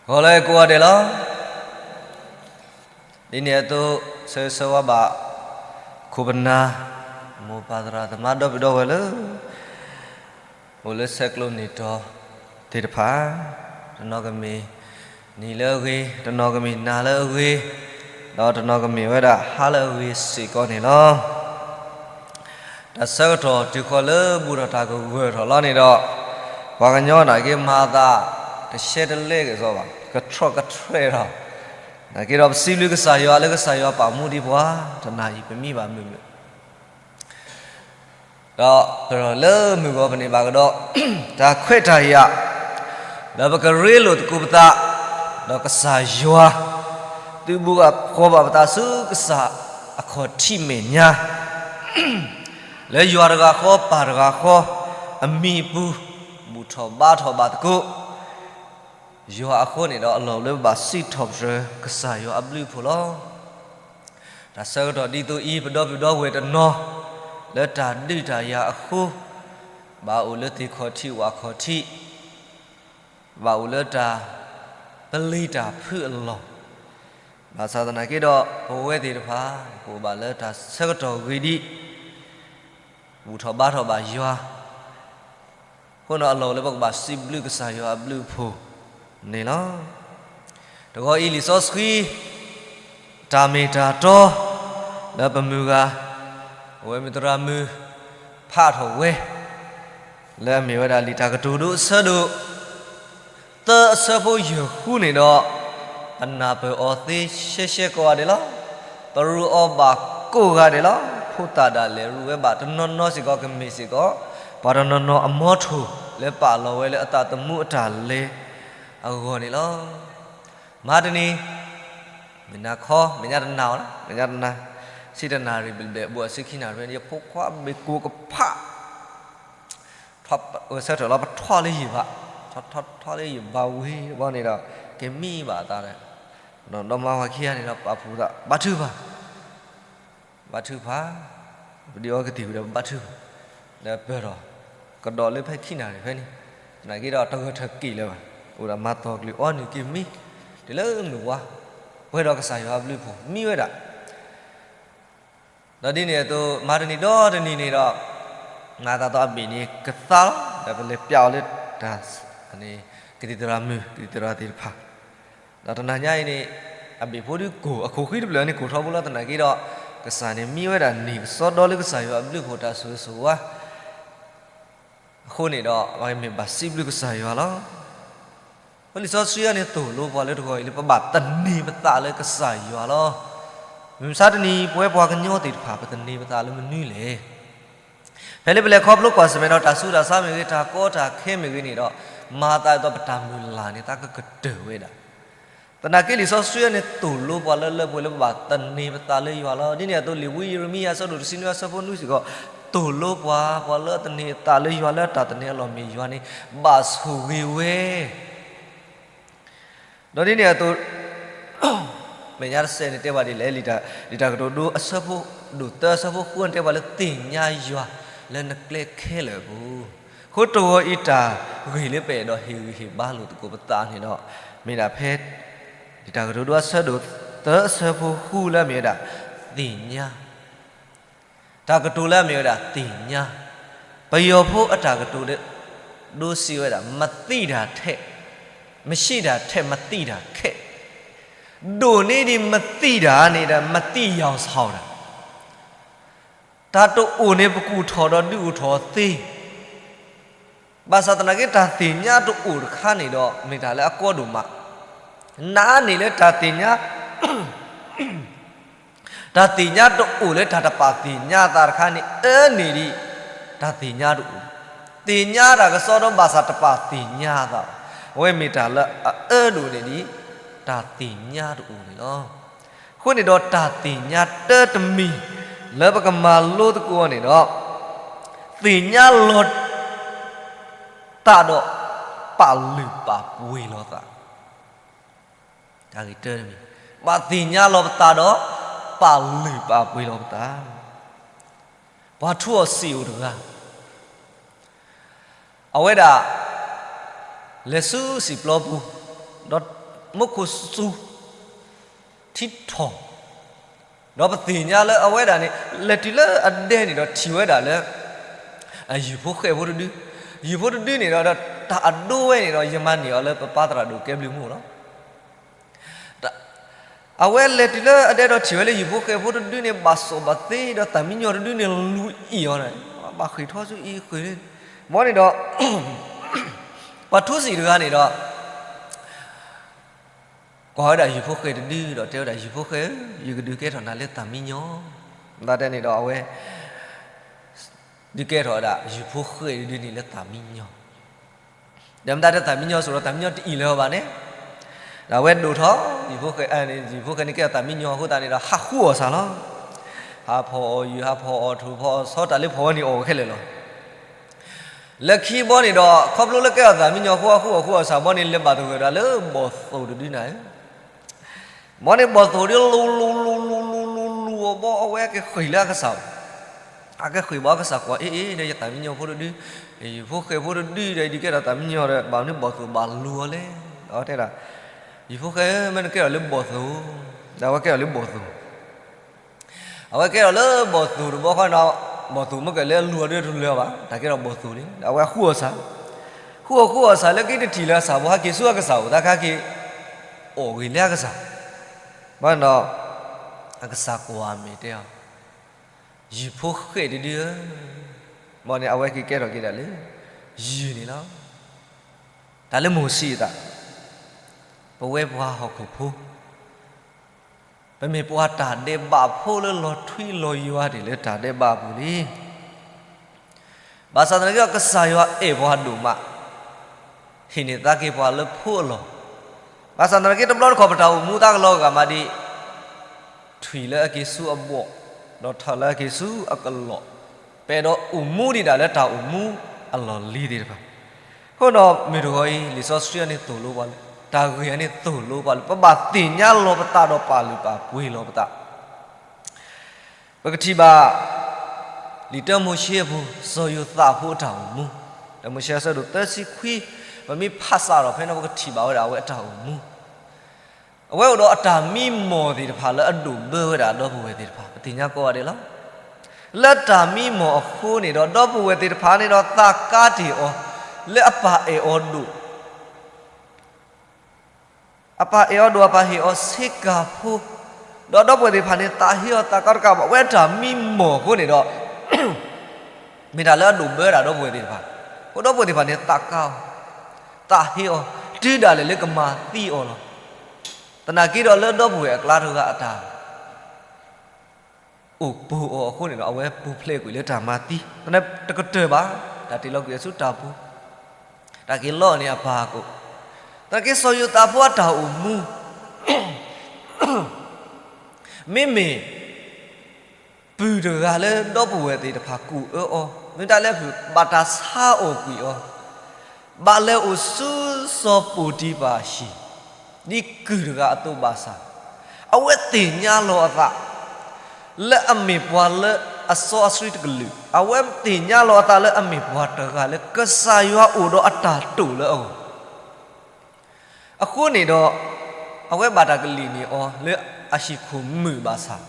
ဂီၤလၢကိးဂၤဒဲးလီၤ. ဒ်န့ၣ်အသိး ဆၢဂ့ၤဆၢဝါဘၣ် ခိၣ်ပနၢ် မိၢ်ပၢ်သရၣ်သမါဒီပုၢ်ဒီဝဲၢ်လၢ အိၣ်လၢဆဲးကျိးန့ၢ်တီၤသ့ၣ်တဖၣ်, တနီၤကမ့ၢ်နံၤလၢအဂ့ၤ, တနီၤကမ့ၢ်နၤလၢအဂ့ၤ, ဒီးတနီၤကမ့ၢ်ဝဲဒၣ်ဟါလၢအဂ့ၤစ့ၢ်ကီးန့ၣ်လီၤ. တၢ်ဆၢကတီၢ်တုၤဃီၤလၢဘူၣ်ထီၣ်တၢ်ကဂၢၢ်ထီၣ်လီၤန့ၣ်ဒီး, ပှၤကညီနာ်က့မၤအသး တရှဲတလဲကစီဘၣ်, ကထြီၣ်ကထြဲၣ်ဒီး, နာ်က့ဒီးပစံးဘျုးကစၢ်ယွၤလၢကစၢ်ယွၤပာ်မူဒံးပှၤ, တနၤအံၤပမံဘၣ်မုာ်မုာ် ဒီးပလၢမုၢ်ဂီၤပန့ၢ်ဘၣ်ကဒီး တၢ်ခွဲးတၢ်ယာ် လၢပကရ့လိာ်သကိးပသး ဒီးကစၢ်ယွၤ သုးဘူးဃီၤဘၣ်ပသးဆူကစၢ်အခီၣ်ထံးမဲာ်ညါ လၢယွၤတဂၤဃီ ပၢ်တဂၤဃီ အမံၤအပူၤ ဘူၣ်ထီၣ်ဘါထီၣ်ဘၣ်သကိး ယွၤအဃိန့ၣ်ဒီး အလီၢ်လၢပဘၣ်စံးထီၣ်ပတြၢၤကစၢ်ယွၤအဘျုးအဖှိၣ်လီၤ. တၢ်ဆၢကတီၢ်ဒ်သိးအံၤ ပဒီပုၢ်ဒီဝဲၢ်တနီၤ လၢတၢ်ဒုးတၢ်ယၤအဃိ ဘၣ်အိၣ်လၢသ့ၣ်ခီၣ်ထံးဝၣ်ခီၣ်ထံး, ဘၣ်အိၣ်လၢတၢ်ပလံၤတၢ်ဖုးအလီၢ်, ဘၣ်ဆၣ်သနာ်က့ဒီး ပဝဲသ့ၣ်တဖၣ် ပအိၣ်ဘၣ်လၢတၢ်ဆၢကတီၢ်ဂ့ၤဒံး ဘူၣ်ထီၣ်ဘါထီၣ်ဘၣ်ယွၤ အဃိန့ၣ်အလီၢ်လၢပကဘၣ်စံးဘျုးကစၢ်ယွၤအဘျုးအဖှိၣ်န့ၣ်လီၤ. တဂီၤအံၤလံာ်စီဆှံ တၢ်မ့ၢ်တၢ်တီ လၢပမုၢ်ဂၤ အဝဲမုၢ်သရၣ်မုၣ် ဖးထီၣ်ဝဲ လၢအမ့ၢ်ဝဲဒၣ်လံာ်တၢ်ကတိၤဒိအဆၢဒိၣ် သၢအဆၢဖိယဲၢ်ဃုန့ၣ်ဒီး ပနၢ်ပၢၢ်အီၤသ့ရှဲရှဲကိးဂၤဒဲးလီၤ. ပရူးအီၤဘၣ်ကိးဂၤဒဲးလီၤ. ဖိသၣ်ဒၣ်လဲာ်ရူးဝဲဘၣ် တနီၤနီၤစ့ၢ်ကီးကမ့ၢ်စ့ၢ်ကီး ပှၤတနီၤနီၤအမီထိၣ် လၢပာ်လီၤဝဲလၢအသးသမူအတၢ်လဲၤအဂီၢ်န့ၣ်လီၤ. မၤတနံၤ မ့ၢ်နၤခီ မဲာ်ညါတနၤအီၤလီၤ မဲာ်ညါတနၤ ဆံတနၣ်ရံၣ်ဘျဲၣ်ဘျဲၣ်အဘူးအဆံခံနၣ်ရံၣ် ယဖိခွါဘ့ၣ်ကိးကဖး ဆၢထၢၣ်လီၤ ပထွါလၢယံာ်ဘၣ်, ထွါလၢယံာ်ဘၣ်ဝံၤတဘျီန့ၣ်ဒီး ကမံဘၣ်အသးဒီး ဒီမါဝၤခံဂၤန့ၣ်ဒီး ပာ်ဖှိၣ်သး ဘါထုကဖၣ်, ဘါထုကဖၣ်, ပဒုးအီကသံၣ်ဝံၤဒီး ပဘါထုကဖၣ်, ဒီးပၢၢ်ထီၣ် ကဒီးလၢဖဲခံနၣ်ရံၣ်ဖဲန့ၣ်, သနာ်က့ဒီးတဂၢၢ်ထၢၣ်က့ၤလၢၤဘၣ်, အိၣ်ဒီးမၤသီၣ်ကလုၢ်အီနုၢ်က့ၤမံ, တုၤလၢမုၢ်ဝါ, ပှဲၤဒီးကစၢ်ယွၤအဘျုးအဖှိၣ် မံဝဲဒၣ် ဒီးဒ်န့ၣ်အသိး မၤတနံၤဒီးတနံၤန့ၣ်ဒီး မၤသးသီအဘ့ၣ်န့ၣ်ကသါလီၤ, ဒီးပလဲၤပျးအီၤလၢတၢ် ကသံၣ်သရၣ်မုၣ် ကသံၣ်သရၣ်သ့ၣ်တဖၣ်, ဒီးတနၤညါအံၤန့ၣ် အဘ့ၣ်ဖိဒုးကိၢ် အခိၣ်ဃံတဖျၢၣ်န့ၣ် ကိၢ်ထီဘိလီၤသနာ်က့ဒီး ကစၢ်န့ၣ်မံဝဲဒၣ်န့ၣ် ကစီဒီလၢကစၢ်ယွၤအဘျုးအဖှိၣ်တၢ်ဆိၣ်ဂ့ၤဆိၣ်ဝါ အဃိန့ၣ်ဒီး ပမ့ၢ်ဘၣ်စံးဘျုးကစၢ်ယွၤလီၤ. လံာ်စီဆှံအံၤန့ၣ်သိၣ်လိပှၤလၢတဂီၤအံၤလၢပဘၣ်သန့ၤပသးလၢကစၢ်ယွၤလီၤ. မုၢ်မဆါတနံၤ ပဝဲပှၤကညီသ့ၣ်တဖၣ် ပသန့ၤပသးလၢမနုၤလဲၣ်. ဖဲလၢပလဲၤခီဖျိကွၢ်ဆၢၣ်မဲာ်ဒီးတၢ်ဆူးတၢ်ဆါမ့ၢ်ဂ့ၤ တၢ်ကီတၢ်ခဲမ့ၢ်ဂ့ၤန့ၣ်ဒီး မၤသးဒ်သိးပတၢ်မုၢ်လၢ်န့ၣ် သးကကတၢၢ်ဝဲဒၣ် သနာ်က့လံာ်စီဆှံအံၤန့ၣ်သိၣ်လိပှၤလၢလၢပှဲၤလၢ ပဘၣ်သန့ၤပသးလၢယွၤလီၤ. ဒ်န့ၣ်အသိး လံာ်ဝံယံးရမံယၤအဆၢဒိၣ်တဆံနွံအဆၢဖိနွံစ့ၢ်ကီး သိၣ်လိပှၤ ပှၤလၢအသန့ၤအသးလၢယွၤလၢတၢ်သန့ၤအလီၢ်မ့ၢ်ယွၤန့ၣ် ဘၣ်ဆိၣ်ဂ့ၤဝဲ ဒီးဒ်န့ၣ်အသိး မဲာ်ညါတစဲးန့ၣ်တဲပှၤဒ်လဲၣ်, လံာ်တၢ်ကတိၤဒိအဆၢဖိ ဒိၣ်သၢအဆၢဖိဃုန့ၣ် တဲပှၤလၢသ့ၣ်ညါယွၤလၢနကျဲခဲလၢာ်အပူၤ, အဃိတဂီၤအံၤတၢ်ဂ့ၢ်လၢပအဲၣ်ဒိးဟ့ၣ်ဂံၢ်ဟ့ၣ်ဘါလိာ်သကိးပသးန့ၣ်ဒီး မ့ၢ်ဒၣ်ဖဲ လံာ်တၢ်ကတိၤဒိအဆၢဒိၣ်သၢအဆၢဖိဃုလၢအမ့ၢ်ဝဲဒၣ် သ့ၣ်ညါ တၢ်ကတိၤလၢအမ့ၢ်ဝဲဒၣ်သ့ၣ်ညါ, ပယီၤဖိအတၢ်ကတိၤဒိစံးဝဲဒၣ် မသိတာထက်, မရှိတာထက် မသိတာခက်, ဒိၣ်န့ၢ်ဒံးမသိတာန့ၣ်ဒီး မသိရာဇာတာ, တၢ်တအိၣ်န့ၣ် ပကူၣ်ထီၣ်ဒီးဒုးအိၣ်ထီၣ်သ့ ဘၣ်ဆၣ်သနာ်က့ တၢ်သ့ၣ်ညါတအိၣ်တခါန့ၣ်ဒီး မ့ၢ်တၢ်လၢအကီဒိၣ်မး, နာ်န့ၢ်လၢတၢ်သ့ၣ်ညါ တၢ်သ့ၣ်ညါတအိၣ်လၢတၢ်တပာ်သ့ၣ်ညါအသးတခါန့ၣ် အၢန့ၢ်ဒံး တၢ်သ့ၣ်ညါတအိၣ်, သ့ၣ်ညါတၢ်ကစီဒီဘၣ်ဆၣ်တပာ်သ့ၣ်ညါအသးဘၣ်, အဝဲမ့ၢ်တၢ်လၢအအၢဒိၣ်န့ၢ်ဒံး တၢ်သ့ၣ်ညါတအိၣ်န့ၣ်လီၤ. အဃိန့ၣ်ဒီးတၢ်သ့ၣ်ညါတၢတမံၤ လၢပကမၤလိသကိးအီၤန့ၣ်ဒီး သ့ၣ်ညါလီၤ သးဒီး ပာ်လုၢ်ပာ်ပှ့ၤလီၤသး, တၢ်ဂ့ၢ်တၢတမံၤ, ဘၣ်သ့ၣ်ညါလီၤပသးဒီး ပာ်လုၢ်ပာ်ပှ့ၤလီၤပသး, ပှၤထူးအီၣ်စံာ်အိၣ်တဂၤ အဝဲဒၣ် လဲၤဆူစံာ်ပျီပူၤ, ဒီး မူခိၣ်စူၤ ထံထီၣ်, ဒီးပသ့ၣ်ညါလၢအဝဲဒၣ်န့ၣ် လဲၤတုၤလၢအဒဲန့ၣ်ဒီးထံၣ်ဝဲဒၣ်လၢ ယုၢ်ဖိဃဲၣ်ဖိတဒု, ယုၢ်ဖိတဒုန့ၣ်ဒီး တၢ်အဒိဝဲန့ၣ်ဒီး ယမၤန့ၢ်အီၤလၢပပၢ်သရၣ်ဒိၣ်ကဲဘျုးမူလီၤ. အဝဲလဲၤတုၤလၢအဒဲဒီးထံၣ်ဝဲလၢယုၢ်ဖိဃဲၣ်ဖိတဒုန့ၣ် ဘၣ်စီၣ်ဘၣ်သ့ဒီးသၣ်မံညီၤတဒုန့ၣ်လူၤအံၣ်အီၤန့ၣ်, ဘၣ်ဃ့ၢ်ထီၣ်ဆူအံၤဃ့ၢ်န့ၣ်, မ်န့ၣ်ဒီး ပှၤထူစံးတဂၤန့ၣ်ဒီး ကွၢ်ဝဲဒၣ်ယုၢ်ဖိဃဲၣ်တဒုဒီးတဲဝဲဒၣ် ယုၢ်ဖိဃဲၣ်ဧၢ, ယကဒုးကဲထီၣ်နၤလၢသၣ်မံညီၤ, မတၤတဲန့ၣ်ဒီးအဝဲ ဒုးကဲထီၣ်ဝဲဒၣ်ယုၢ်ဖိဃဲၣ်တဒုန့ၣ်လၢသၣ်မံညီၤ, ဒီးမတၤတဲသၣ်မံညီၤစိဒီးသၣ်မံညီၤတအံၣ်လၢၤဘၣ်န့ၣ်, ဒီးအဝဲဒိၣ်ထီၣ် ယုၢ်ဖိဃဲၣ်န့ၣ်ကဲထီၣ်သၣ်မံညီၤအဃိသတးန့ၣ်ဒီး ဟးဃုအီၣ်ဆၣ်လီၤ. ဟးဖီၣ်အီၣ်ယုၢ် ဟးဖီၣ်အီၣ်ထိၣ် ဖီၣ်အီၣ်ဆီ တၢ်လၢဖီၣ်ဝဲန့ၣ်အီၣ်ဝဲခဲလၢာ်လီၤ. လၢခံဘီန့ၣ်ဒီး ခီဖျိလၢကဲထီၣ်သၣ်မံညီၤအဃိ ဟးဃုအီၣ်ဃုအီၣ်ဆၣ်ဘီန့ၣ် လဲၤဘၣ်သဂၢၢ်ဒီးလၢဘီၣ်သိၣ်တဒုန့ၣ် မ်န့ၣ်ဘီၣ်သိၣ်ဒုလူၤလူၤလူၤလူၤလူၤလူၤအီၤဘီ အဝဲကဃ့ၢ်လၢအကစၢ်, အကဃ့ၢ်ဘၣ်အကစၢ်ကွၢ် အ့ အ့ ဒီးယသၣ်မံညီၤဖိတဒု, ယုၢ်ဖိဃဲၣ်ဖိတဒုဒီး ယဒုးကဲထီၣ်သၣ်မံညီၤဒီး ဘၣ်မနုၤဘီၣ်သိၣ်ဘၣ်လူၤအီၤလဲၣ်, ဒီးတဲဒၣ် ယုၢ်ဖိဃဲၣ်ဧၢ မ့ၢ်နကဲထီၣ်လၢဘီၣ်သိၣ်, ဒီးအဝဲကဲထီၣ်လၢဘီၣ်သိၣ် အဝဲကဲထီၣ်လၢဘီၣ်သိၣ်တဘီဃီဒီး ဘီၣ်သိၣ်မ့ၢ်ကဲလၢအလူၤအီၤဒုတလၢၤဘၣ်, တၢ်ကဲထီၣ်ဘီၣ်သိၣ်န့ၣ် ဒီးအဝဲဃုအီၣ်ဆၣ်, ဃုအီၣ်ဃုအီၣ်ဆၣ်လၢခံတထံၣ်လၢအဆၣ်ဖိ ဟဲက့ၤဆူအကစၢ်အိၣ် တၢ်ကဟဲက့ၤ အီၣ်ဂ့ၤလၢအကစၢ်, ဘၣ်ဒီး အကစၢ်ကွၢ်မဲာ်တဲအီၤ, ယုၢ်ဖိဃဲၣ်တဒုဧၢ, မ်န့ၣ်အဝဲက့ၤကဲထီၣ်က့ၤဒၣ်လၢ ယုၢ်န့ၣ်လီၤ. တၢ်လၢမိၤၡ့အသး, ပဝဲပှၤဟီၣ်ခိၣ်ဖိ ပမ့ၢ်ပှၤတၢ်ဒဲးဘးဖိလၢလီၤထွံလီၤယွၤဒံးလၢတၢ်ဒဲးဘးအပူၤလံ. ဘၣ်ဆၣ်သနာ်က့ဒီး ကစၢ်ယွၤအဲၣ်ပှၤဒိၣ်မး, ဟ့ၣ်န့ၢ်သါက့ၤပှၤလၢဖိအလီၢ်, ဘၣ်ဆၣ်သနာ်က့တဘျီတခီၣ်ပတၢ်အိၣ်မူသးကလီၤဂာ်မးဒံး, ထွံၣ်လၢအက့ၤဆူအဘီၣ်, ဒီးထၢၣ်လၢအက့ၤဆူအကလီၢ်, ပအဲၣ်ဒိးအိၣ်မူဒံးဒၣ်လၢတၢ်အိၣ်မူအလီၢ်လံၤသ့ၣ်တဖၣ်, အဃိဒီးမုၢ်တဂီၤအံၤ လံာ်စီဆှံအံၤန့ၣ်သိၣ်လိပှၤလၢ, တၢ်ဂ့ၢ်အံၤန့ၣ်သိၣ်လိပှၤလၢ ပဘၣ်သ့ၣ်ညါလီၤပသးဒီးပာ်လုၢ်ပာ်ပှ့ၤလီၤပသး ပကထံၣ်ဘၣ် လံာ်တၢမိၤၡ့အပူၤ စီၤယိၤသးဖိအတၢ်အိၣ်မူ, တၢမိၤၡ့အဆၢဒိၣ်သၢဆံခွံ, ပမ့ၢ်ဖးစးထီၣ်ဖဲန့ၣ် ပကထံၣ်ဘၣ်ဝဲဒၣ်အဝဲအတၢ်အိၣ်မူ, အဝဲအိၣ်ဒီးအတၢ်မံမီၢ်သ့ၣ်တဖၣ်လၢအဒိၣ်ဘၢဝဲဒၣ်ဒီပုၢ်ဝဲၢ်သ့ၣ်တဖၣ် ပသ့ၣ်ညါကိးဂၤဒဲးလီၤ. လၢတၢ်မံမီၢ်အဃိန့ၣ်ဒီး ဒီပုၢ်ဝဲၢ်သ့ၣ်တဖၣ်န့ၣ်ဒီး သးကါတ့ၢ်အီၤ လၢအပၢ်အဲၣ်အီၤဒိၣ် အပၢ်အဲၣ်အီၤဒိၣ် အပၢ်ဟ့ၣ်အီၤဆ့ကၤဖိ, ဒီးဒီပုၢ်ဝဲၢ်သ့ၣ်တဖၣ်န့ၣ် သးဟ့အီၤသးကါတကးဘၣ် အဝဲတၢ်မံမီၢ်အဃိန့ၣ်ဒီး မ့ၢ်တၢ်လၢအဒိၣ်ဘၢဒၣ်ဒီပုၢ်ဝဲၢ်သ့ၣ်တဖၣ်, အဃိဒီပုၢ်ဝဲၢ်သ့ၣ်တဖၣ်န့ၣ် သးကါအီၤ, သးဟ့အီၤ, တုၤဒၣ်လဲာ်လၢကမၤသံအီၤလီၤ. သနာ်က့ဒီးလၢဒီပုၢ်ဝဲၢ်အကျါတဂၤအတၢ် အိၣ်ပိာ်အီၤအဃိန့ၣ်ဒီး အဝဲပူၤဖျဲးကွံာ်လၢတၢ်မၤသံ, သနာ်က့တကတၢၢ်ဘၣ်, တၢ်တ့ၢ်လီၤကွံာ်အီၤဆူတၢ်ပူၤ, တၢ်က့ၤလီအီၤန့ၣ်အပၢ်အကိာ်, သနာ်က့စီၤယိၤသးဖိအတၢ်အိၣ်မူ မ့မ့ၢ် ပုၢ်တဂၤလၢဒီပုၢ်ဝဲၢ်သ့ၣ်တဖၣ်ကူၣ်အၢအီၤ, မ့ၢ်တၢ်လၢဖုး ဘၣ်တၢ်ဆါအီၣ်ကွံာ်အီၤ, ဘၣ်လဲၤအိၣ်ဆူစီၤပီၤတံၤဖၢၣ်အဟံၣ်, ဒ်ကုၢ်တဂၤအသိးဘၣ်ဆၣ်, အဝဲသ့ၣ်ညါလီၤအသး လၢအမ့ၢ်ပှၤလၢအစီအဆှံတကလုာ်, အဝဲသ့ၣ်ညါလီၤအသးလၢအမ့ၢ်ပှၤတဂၤလၢကစၢ်ယွၤအိၣ်ဒီးအတၢ်တိာ်လၢအဂီၢ် အဃိန့ၣ်ဒီး အဝဲဘၣ်တၢ်ကလံၣ်န့ၢ်အီၤလၢအဟံၣ်ခိၣ်မုာ်ဘၣ်ဆၣ်,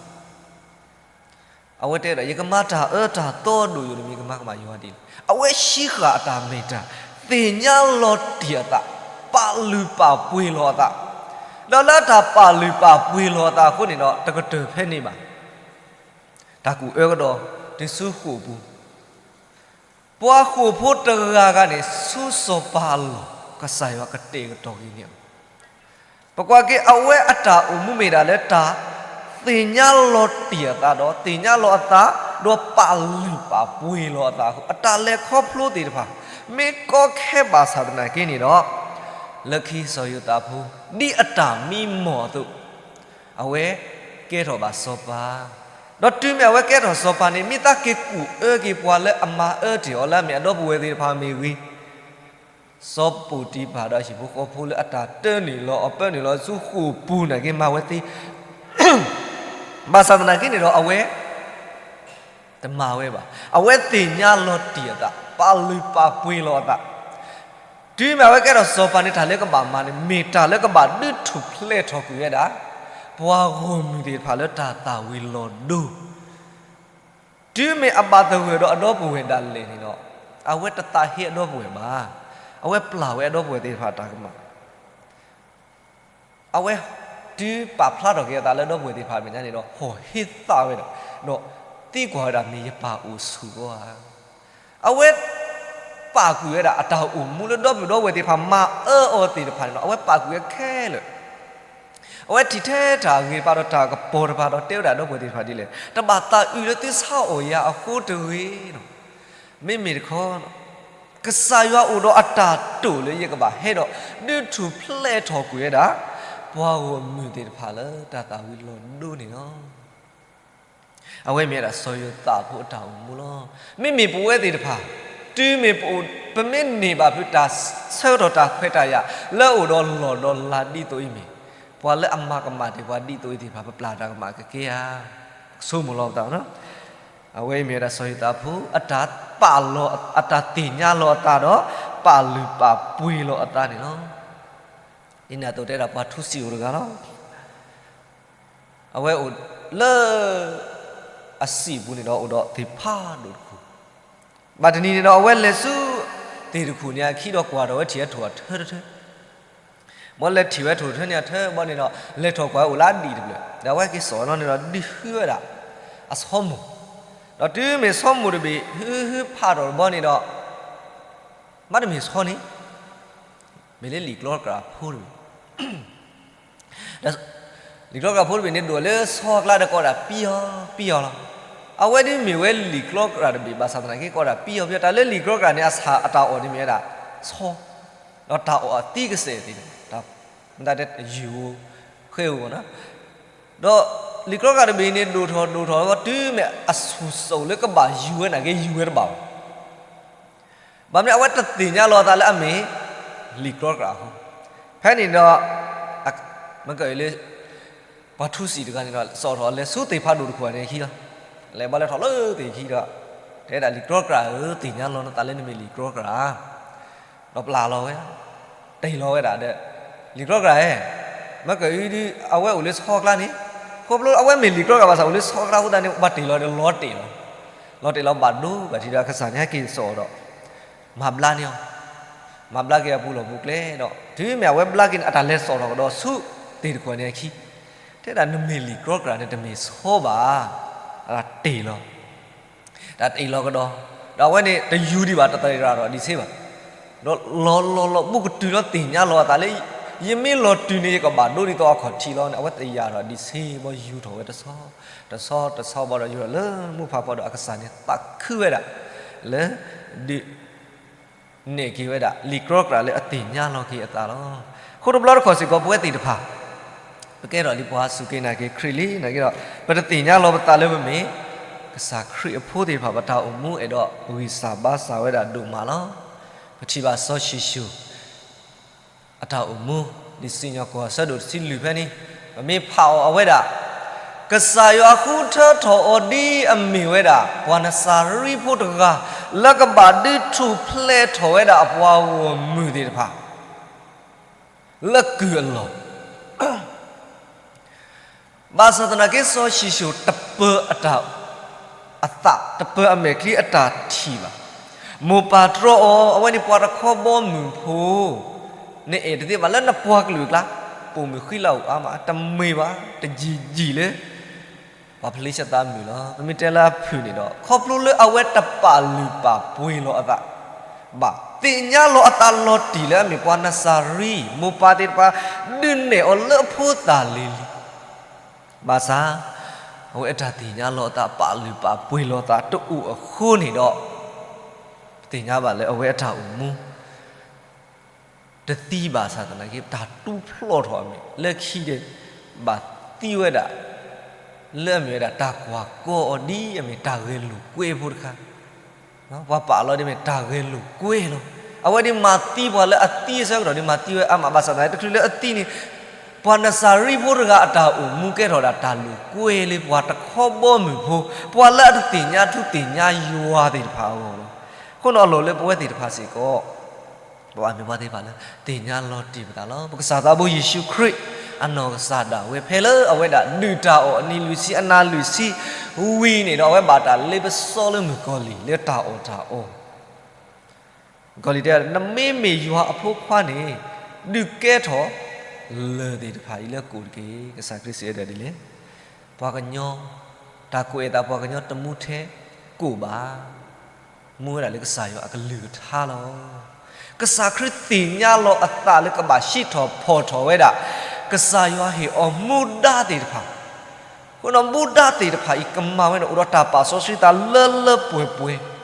အဝဲတဲဒီး ယကမၤတၢ်အၢတၢ်သီဒိၣ်ယိာ်တမံၤ ကမၤကမၣ်ယွၤဒ်လဲၣ်. အဝဲဟံးဃာ်အတၢ်မ့ၢ်တၢ်, သ့ၣ်ညါလီၤတံၢ်အသး, ပာ်လုၢ်ပာ်ပှ့ၤလီၤအသး, ဒီးလၢတၢ်ပာ်လုၢ်ပာ်ပှ့ၤလီၤအသးအဃိန့ၣ်ဒီး တကတၢၢ်ဖဲန့ၣ်ဘၣ်, တၢ်ကူၣ်အၢကဒီး တုၤဆူဃိာ်ပူၤ ပှၤဃိာ်ဖိတဂၤဂၤန့ၣ် ဆူစီၤပၤအလီၢ် ကစၢ်ယွၤကတဲာ်ကတီၤက့ၤန့ၢ်အီၤ, ပကွၢ်က့ၤ အဝဲအတၢ်အိၣ်မူမ့ၢ်ဒၣ်လၢတၢ်သ့ၣ်ညါလီၤတံၢ်အသးဒီး သ့ၣ်ညါလီၤအသး ဒီးပာ်လုၢ်ပာ်ပှ့ၤလီၤအသးအဃိ အတၢ်လဲၤခီဖျိသ့ၣ်တဖၣ် မ့ၢ်ကီခဲဘၣ်ဆၣ်သနာ်က့န့ၣ်ဒီး လၢခံစီၤယိၤသးဖိ ဒ်အတၢ်မံမီၢ်အသိး အဝဲကဲထီၣ်ဘၣ်စီၤပၤ, ဒီးတုၤမ့ၢ်အဝဲကဲထီၣ်စီၤပၤန့ၣ် မ့ၢ်သးက့ၤကူၣ်အၢက့ၤပှၤလၢအမၤအၢတ့ၢ်အီၤလၢအမ့ၢ်အဒီပုၢ်ဝဲၢ်သ့ၣ်တဖၣ်မ့ၢ်ဂ့ၤ, စီၤပီၤတံၤဖၢၣ်ဒီးအဟံၣ်ဖိဃီဖိလၢအတၢ်တၢနုာ်လီၤအီၤ ပၢနုာ်လီၤဆူဃိာ်ပူၤနာ်က့ မၤဝဲသ့ ဘၣ်ဆၣ်သနာ်က့န့ၣ်ဒီး အဝဲတမၤဝဲဘၣ်. အဝဲသ့ၣ်ညါလီၤတံၢ်အသး, ပာ်လုၢ်ပာ်ပှ့ၤလီၤအသး, တုၤမ့ၢ်အဝဲကဲထီၣ်စီၤပၤန့ၣ် တၢ်လၢကဘၣ်မၤန့ၣ် မ့ၢ်တၢ်လၢကဘၣ်ဒုးထူၣ်ဖျဲးထီၣ်ကွံာ်ဝဲဒၣ် ပှၤဂီၢ်မုၢ်သ့ၣ်တဖၣ်လၢတၢ်သၣ်ဝံၤလီၤဒိ တုၤမ့ၢ်အဘၣ်သဂၢၢ်ဒီးအဒီပုၢ်ဝဲၢ်ဒၣ်လဲာ်န့ၣ်ဒီး အဝဲတသးဟ့အဒီပုၢ်ဝဲၢ်ဘၣ်. အဝဲပျၢ်ဝဲအဒီပုၢ်ဝဲၢ်သ့ၣ်တဖၣ်အတၢ်ကမၣ် အဝဲတုၤပာ်ဖျါထီၣ်က့ၤအသးလၢဒီပုၢ်ဝဲၢ်သ့ၣ်တဖၣ်အမဲာ်ညါန့ၣ်ဒီး ဟီၣ်ဟ့သးဝဲဒၣ်, ဒီးသံကွၢ်ဝဲဒၣ် မ့ၢ်ယပၢ်အိၣ်ဆူၣ်ဧါ. အဝဲပာ်ကွံာ်ဝဲဒၣ်အတၢ်အိၣ်မူလၢဒီပုၢ်ဝဲၢ်သ့ၣ်တဖၣ်မၤအၢအီၤသ့ၣ်တဖၣ်န့ၣ်ဒီး အဝဲပာ်ကွံာ်ဝဲခဲလၢာ် အဝဲထံၣ်ထဲတၢ်အဂ့ၤတဖၣ်ဒီးတၢ်ကပီၤတဖၣ်ဒီးတဲဝဲဒၣ်ဒီပုၢ်ဝဲၢ်သ့ၣ်တဖၣ်ဒ်လဲၣ်, တဘၣ်သးအုးလၢသုဆါအီၣ်ယၤအဃိတဂ့ၤ. မ့မ့ၢ်တခီ ကစၢ်ယွၤအိၣ်ဒီးအတၢ်တိာ်လၢယကဘၣ်ဟဲဒီး ဒုးထူၣ်ဖျဲးထီၣ်ကွံာ်ဝဲဒၣ် ပှၤဂီၢ်မုၢ်သ့ၣ်တဖၣ်လၢတၢ်သၣ်ဝံၤလီၤဒိန့ၣ်လီၤ. အဝဲမ့ၢ်ဝဲဒၣ်စီၤယိၤသးဖိအတၢ်အိၣ်မူလီၤ. မ့မ့ၢ်ပဝဲသ့ၣ်တဖၣ် တုၤမ့ၢ်ပအိၣ် ပမ့ၢ်န့ၢ်ဘၣ်ဖုးတၢ်ဆၢကတီၢ်တၢ်ခွဲးတၢ်ယာ် လၢအအိၣ်ဒီးလီၢ်ဒီးလၤဒ်သိးအံၤမ့ၢ် ပှၤလၢအမၤကမၣ်တ့ၢ်ပှၤဒ်သိးအံၤသ့ၣ်တဖၣ် ပပျၢ်တၢ်ကမၣ်ကကဲဧါ. ကဆိကမိၣ်လီၤပသး အဝဲအံၤမ့ၢ်ဝဲဒၣ်စီၤယိၤသးဖိ အတၢ်ပာ်လီၤ အတၢ်သ့ၣ်ညါလီၤအသးဒီး ပာ်လုၢ်ပာ်ပှ့ၤလီၤအသးန့ၣ်လီၤ. ဒ်န့ၣ်အသိးတဲဒၣ်ပှၤထူစံာ်အိၣ်တဂၤလီၤ. အဝဲအိၣ်လၢ အစံာ်ပူၤန့ၣ်ဒီးအိၣ်ဒီးသ့ၣ်ဖးဒိၣ်တခိၣ်, ဘၣ်တနံၤန့ၣ်ဒီး အဝဲလဲၤဆူ သ့ၣ်တခိၣ်န့ၣ်အခံဒီးကွၢ်ထီၣ်ဝဲထံၣ်ဝဲထိၣ်အထၢတထၢ ဘီလဲၤထံၣ်ဝဲထိၣ်ထၢန့ၣ်အထၢဘီန့ၣ်ဒီး လဲၤထီၣ်ကွၢ်ဝဲအိၣ်လၢအဒံၣ်တဖျၢၣ် ဒီးအဝဲက့ၤစိာ်လီၤန့ၣ်ဒီး ဒုးဟုဝဲဒၣ် အဆီမိၢ်, ဒီးတုၤမ့ၢ်ဆီမိၢ်တဘ့ၣ် ဟုဟုဖးထီၣ်တဘီန့ၣ်ဒီး မ့တမ့ၢ်ဆီန့ၣ် မ့ၢ်လၢလံာ်ကြီကြၣ်ဖိတဘ့ၣ် လံာ်ကြီကြၣ်ဖိတဘ့ၣ်န့ၣ် ဒိၣ်လၢဆီအကျါဒီးကိးဒၣ်ပံအီၤ ပံအီၤလီၤ. အဝဲဒ်မ့ၢ်ဝဲလံာ်ကြီကြၣ်တဘ့ၣ်ဘၣ်ဆၣ်သနာ်က့ ကိးဒၣ်ပံအီၤပံအီၤ တၢ်လၢလံာ်ကြီကြၣ်န့ၣ် အဆၣ်အတၢ်အီၣ်န့ၣ်မ့ၢ်ဝဲဒၣ် ဆီ, ဒီးတၢ်အီၣ်အသံကစဲာ်သ့ၣ်န့ၣ် မ့ၢ်တၢ်တဲယုၢ်ဧိၤ ဃဲဧိၤနီၤ, ဒီးလံာ်ကြီကြၣ်တဘ့ၣ်န့ၣ် ဒိၣ်ထီၣ်ဒိၣ်ထီၣ်လီၤ တုၤမ့ၢ်အဆူၣ်စိၣ်လၢကဘၣ်ယူၤဝဲနာ်က့ ယူၤဝဲတဘၣ်ဘၣ် ဘၣ်မနုၤအဝဲတသ့ၣ်ညါလီၤအသးလၢအမ့ၢ် လံာ်ကြီကြၣ်အဃိ, ဖဲန့ၣ်ဒီး မ့ၢ်ကလၢ ပှၤထူစံာ်တဂၤန့ၣ်ဒီး စိာ်ထီၣ်လဲၤဆူသ့ၣ်ဖးဒိၣ်တခိၣ်န့ၣ်အခံလီၤ. လဲၤဘီလဲၤထီၣ်လၢသ့ၣ်ခံဒီး တဲဒၣ်လံာ်ကြီကြၣ်ဧၢ သ့ၣ်ညါလီၤနသးလၢနမ့ၢ်လံာ်ကြီကြၣ် ဒီးပျၢ်လီၤဝဲ, တ့ၢ်လီၤဝဲဒၣ်ဒီး လံာ်ကြီကြၣ်ဧၢ, မ့ၢ်ကအံၤဒ်အဝဲအိၣ်လၢဆီကျါန့ၣ်, ခီဖျိအဝဲမ့ၢ်လံာ်ကြီကြၣ်ဘၣ်ဆၣ်အိၣ်လၢဆီကျါအဃိသတးန့ၣ် ဘၣ်တ့ၢ်လီၤဒီးလီၤတ့ၢ်လီၤ, လီၤတ့ၢ်လီၤဘၣ်ဒိဘၣ်ထံးဒီး အကစၢ်န့ၣ်ဟဲက့ၤစိာ်ဒီး မၤဘျါန့ၢ်အီၤ, မၤဘျါက့ၤအပူၤလီၢ်ပူၤကျဲဒီး တုၤမ့ၢ်အဝဲဘျါက့ၤန့ၣ် အတၢ်လဲၤစိာ်ထီၣ်ကဒီးဆူသ့ၣ်တခိၣ်န့ၣ်အခံ, တဲဒၣ်နမ့ၢ်လံာ်ကြီကြၣ်န့ၣ် တမ့ၢ်ဆီဘၣ်, အတၢ်တ့ၢ်လီၤ တၢ်တ့ၢ်လီၤကဒီး, ဒီးအဝဲန့ၣ်တယူၤဒံးဘၣ် တသရၣ်ထီၣ်ဒံးဆ့ဘၣ်, ဒီးလီၤလီၤလီၤဘူးကတုၤလီၤသ့ၣ်ညါလီၤအသးလၢ ယမ့ၢ်လီၤတုၤန့ၣ် ယကဘၣ်ဒိဒ်သိးအခီၣ်ထံးလီၤန့ၣ် အဝဲသရၣ်ထီၣ်ဒံးဆ့ဘီယူၤထီၣ်ဝဲတဆီ, တဆီတဆီဘီဒီးယူၤထီၣ်လၢမူဖးဖီဒီး အကစၢ်န့ၣ်သးခုဝဲဒၣ် လၢ ဒုး နဲၣ်က့ၤဝဲဒၣ် လံာ်ကြီကြၣ်လၢအသ့ၣ်ညါလီၤက့ၤအသးလီၤ. အဃိတဘျီတခီၣ်စ့ၢ်ကီး ပဝဲသ့ၣ်တဖၣ် ပကဲထီၣ်လံပှၤစူၢ်က့ၤနာ်က့ၤခရံာ်လံနာ်က့ၤဒီး ပတသ့ၣ်ညါလီၤပသးလၢပမ့ၢ် ကစၢ်ခရံာ်အဖိသ့ၣ်တဖၣ် ပတၢ်အိၣ်မူအဲၣ်ဒိးဂံၢ်စၢ်ဘါစၢ်ဝဲဒၣ်ဒိၣ်မးလီၤ. ပထံၣ်ဘၣ်စီၤၡံၣ်ၡိၣ် အတၢ်အိၣ်မူ လံာ်စံၣ်ညီၣ်ကွီၢ်အဆၢဒိၣ်တဆံလွံၢ်ဖဲန့ၣ် ပမ့ၢ်ဖးအီၤအဝဲဒၣ် ကစၢ်ယွၤဃုထၢထီၣ်အီၤဒ်အမ့ၢ်ဝဲဒၣ် ပှၤနစၤရံဖိတဂၤ လၢကဘၣ်ဒုးထူၣ်ဖျဲးထီၣ်ဝဲဒၣ်အပှၤဂီၢ်မုၢ်သ့ၣ်တဖၣ် လၢကုၢ်အလီၢ် ဘၣ်ဆၣ်သနာ်က့ စီၤၡံၣ်ၡိၣ်တပၢၤအတၢ် အသး တပၢၤအမဲာ်ချံအတၢ်ထံၣ်ဘၣ်. မိၢ်ပၢ်တြီအီၤ အဝဲန့ၣ်ပှၤတခီဘီမုၢ်ဖိ နအဲၣ်တသ့ဘၣ်လၢနပှၤကလုာ်အကျါ ပိာ်မုၣ်ဃံလၤအူးအါမး တမ့ၢ်ဘၣ် တယံာ်ယံာ်လၢ ပှၤဖလံးစတံမုၣ်လီၤ. ပမ့ၢ်တဲလၢအဖုၣ်န့ၣ်ဒီး ခီဖျိလၢအဝဲတပာ်လုၢ်ပာ်ပှ့ၤလီၤအသး ဘၣ်သ့ၣ်ညါလီၤအသးလီၤတံၢ်လၢအမ့ၢ်ပှၤနစၤရံ မိၢ်ပၢ်သ့ၣ်တဖၣ် ဒုးနဲၣ်အီၤလၢအဖိသၣ်လံၤလံၤ ဘၣ်ဆၣ် အဝဲအတၢ်သ့ၣ်ညါလီၤအသး ပာ်လုၢ်ပာ်ပှ့ၤလီၤအသးတအိၣ်အဃိန့ၣ်ဒီး ပသ့ၣ်ညါဘၣ်လၢအဝဲအတၢ်အိၣ်မူ တသံဘၣ်ဆၣ်သနာ်က့ တၢ်တူၢ်ဖျီၣ်ထီၣ်အမဲာ် လၢခံဒီး ဘၣ်သံဝဲဒၣ် လၢအမ့ၢ်ဝဲဒၣ်တၢ်ကွၢ်ကီအီၤဒ်အမ့ၢ်တၢ်ဂဲၤလိာ်ကွဲဖိတခါ ပှၤပာ်လီၤဒ်မ့ၢ်တၢ်ဂဲၤလိာ်ကွဲလီၤ. အဝဲဒ်မၤသံပှၤလၢအသံအဆၢကတီၢ်ဒ်မၤသံဝဲအါမး ဘၣ်ဆၣ်သနာ်က့ တချုးလၢအသံန့ၣ် ပှၤနစၤရံဖိတဂၤအတၢ်အိၣ်မူကဲထီၣ်ဒၣ်တၢ်လိာ်ကွဲလၢပှၤတခီဘီမုၢ်ဖိ ပှၤလၢအတသ့ၣ်ညါထူသ့ၣ်ညါယွၤသ့ၣ်တဖၣ်အဂီၢ်လီၤ. အဃိန့ၣ်အလီၢ်လၢပဝဲသ့ၣ်တဖၣ်စ့ၢ်ကီး ပမ့ၢ်ပှၤသ့ၣ်တဖၣ်လၢ သ့ၣ်ညါလီၤတံၢ်ပသးလီၤ. ပကစၢ်သးဘိယ့ၣ်ၡူးခရံာ် အနီၢ်ကစၢ်ဒၣ်ဝဲ ဖဲလၢအဝဲဒၣ်ဒုၣ်တၢ်အီၣ်အနံၤလွံၢ်ဆံအနၤလွံၢ်ဆံဝံၤန့ၣ်ဒီး အဝဲဘၣ်တၢ်လ့ပစီလၢမုၣ်ကီၤလံၢ်လၢတၢ်အီၣ်တၢ်အီ ကီၤလံၢ်တဲ နမ့မ့ၢ်ယွၤအဖိခွါန့ၣ် ဒုးကဲထီၣ် လၢၢ်သ့ၣ်တဖၣ်အံၤလၢကိၣ်တက့ၢ်. ကစၢ်ခရံာ်စံးဝဲဒၣ်ဒ်လဲၣ်, ပှၤကညီ တၢ်ကိၣ်အဲၣ်သးပှၤကညီတမူထဲကိၣ်ဘၣ်. မူဝဲဒၣ်လၢကစၢ်ယွၤအကလုၢ်ကထါလီၤ. ကစၢ်ခရံာ်သ့ၣ်ညါလီၤအသးလၢကဘၣ်ဟံးထီၣ်ဖီၣ်ထီၣ်ဝဲဒၣ် ကစၢ်ယွၤဟ့ၣ်အီၤမူဒါသ့ၣ်တဖၣ် အဃိဒီးမူဒါသ့ၣ်တဖၣ်အံၤ ကမၤဝဲန့ၣ် အိၣ်ဒီးတၢ်ပာ်စီဆှံသးလၢလၢပှဲၤပှဲၤ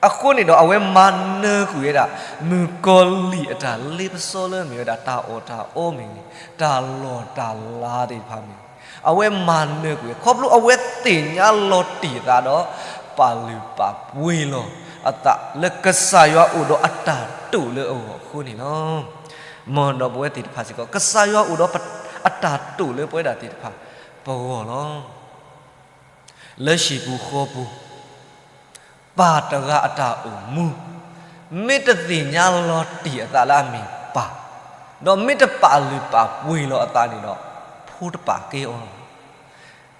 အဃိန့ၣ်ဒီး အဝဲမၤနၢၤကွံာ်ဝဲဒၣ် မုၣ်ကီၤလံၢ်အတၢ်လ့ပစီလၢမ့ၢ်ဝဲဒၣ်တၢ်အီၣ်တၢ်အီမ့ၢ်ဂ့ၤ, တၢ်လီၢ်တၢ်လၤသ့ၣ်တဖၣ်မ့ၢ်ဂ့ၤ, အဝဲမၤနၢၤကွံာ် ခီဖျိအဝဲသ့ၣ်ညါလီၤတံၢ်အသးဒီး ပာ်လုၢ်ပာ်ပှ့ၤလီၤအသး လၢကစၢ်ယွၤအိၣ်ဒီးအတၢ်တိာ်လၢအဂီၢ်အဃိန့ၣ်လီၤ. မ်ဒီးပဝဲသ့ၣ်တဖၣ်စ့ၢ်ကီး ကစၢ်ယွၤအိၣ်ဒီးအတၢ်တိာ်လၢပဝဲဒၣ်သ့ၣ်တဖၣ်ပဂီၢ်လီၤ. လၢဟံၣ်ပူၤဃီပူၤ ပၢ်တဂၤအတၢ်အိၣ်မူ မ့ၢ်တသ့ၣ်ညါလီၤတံၢ်အသးလၢအမ့ၢ်ပၢ်, ဒီးမ့ၢ်တပာ်လုၢ်ပာ်ပှ့ၤလီၤအသးန့ၣ်ဒီး ဖိတပာ်ကဲအီၤ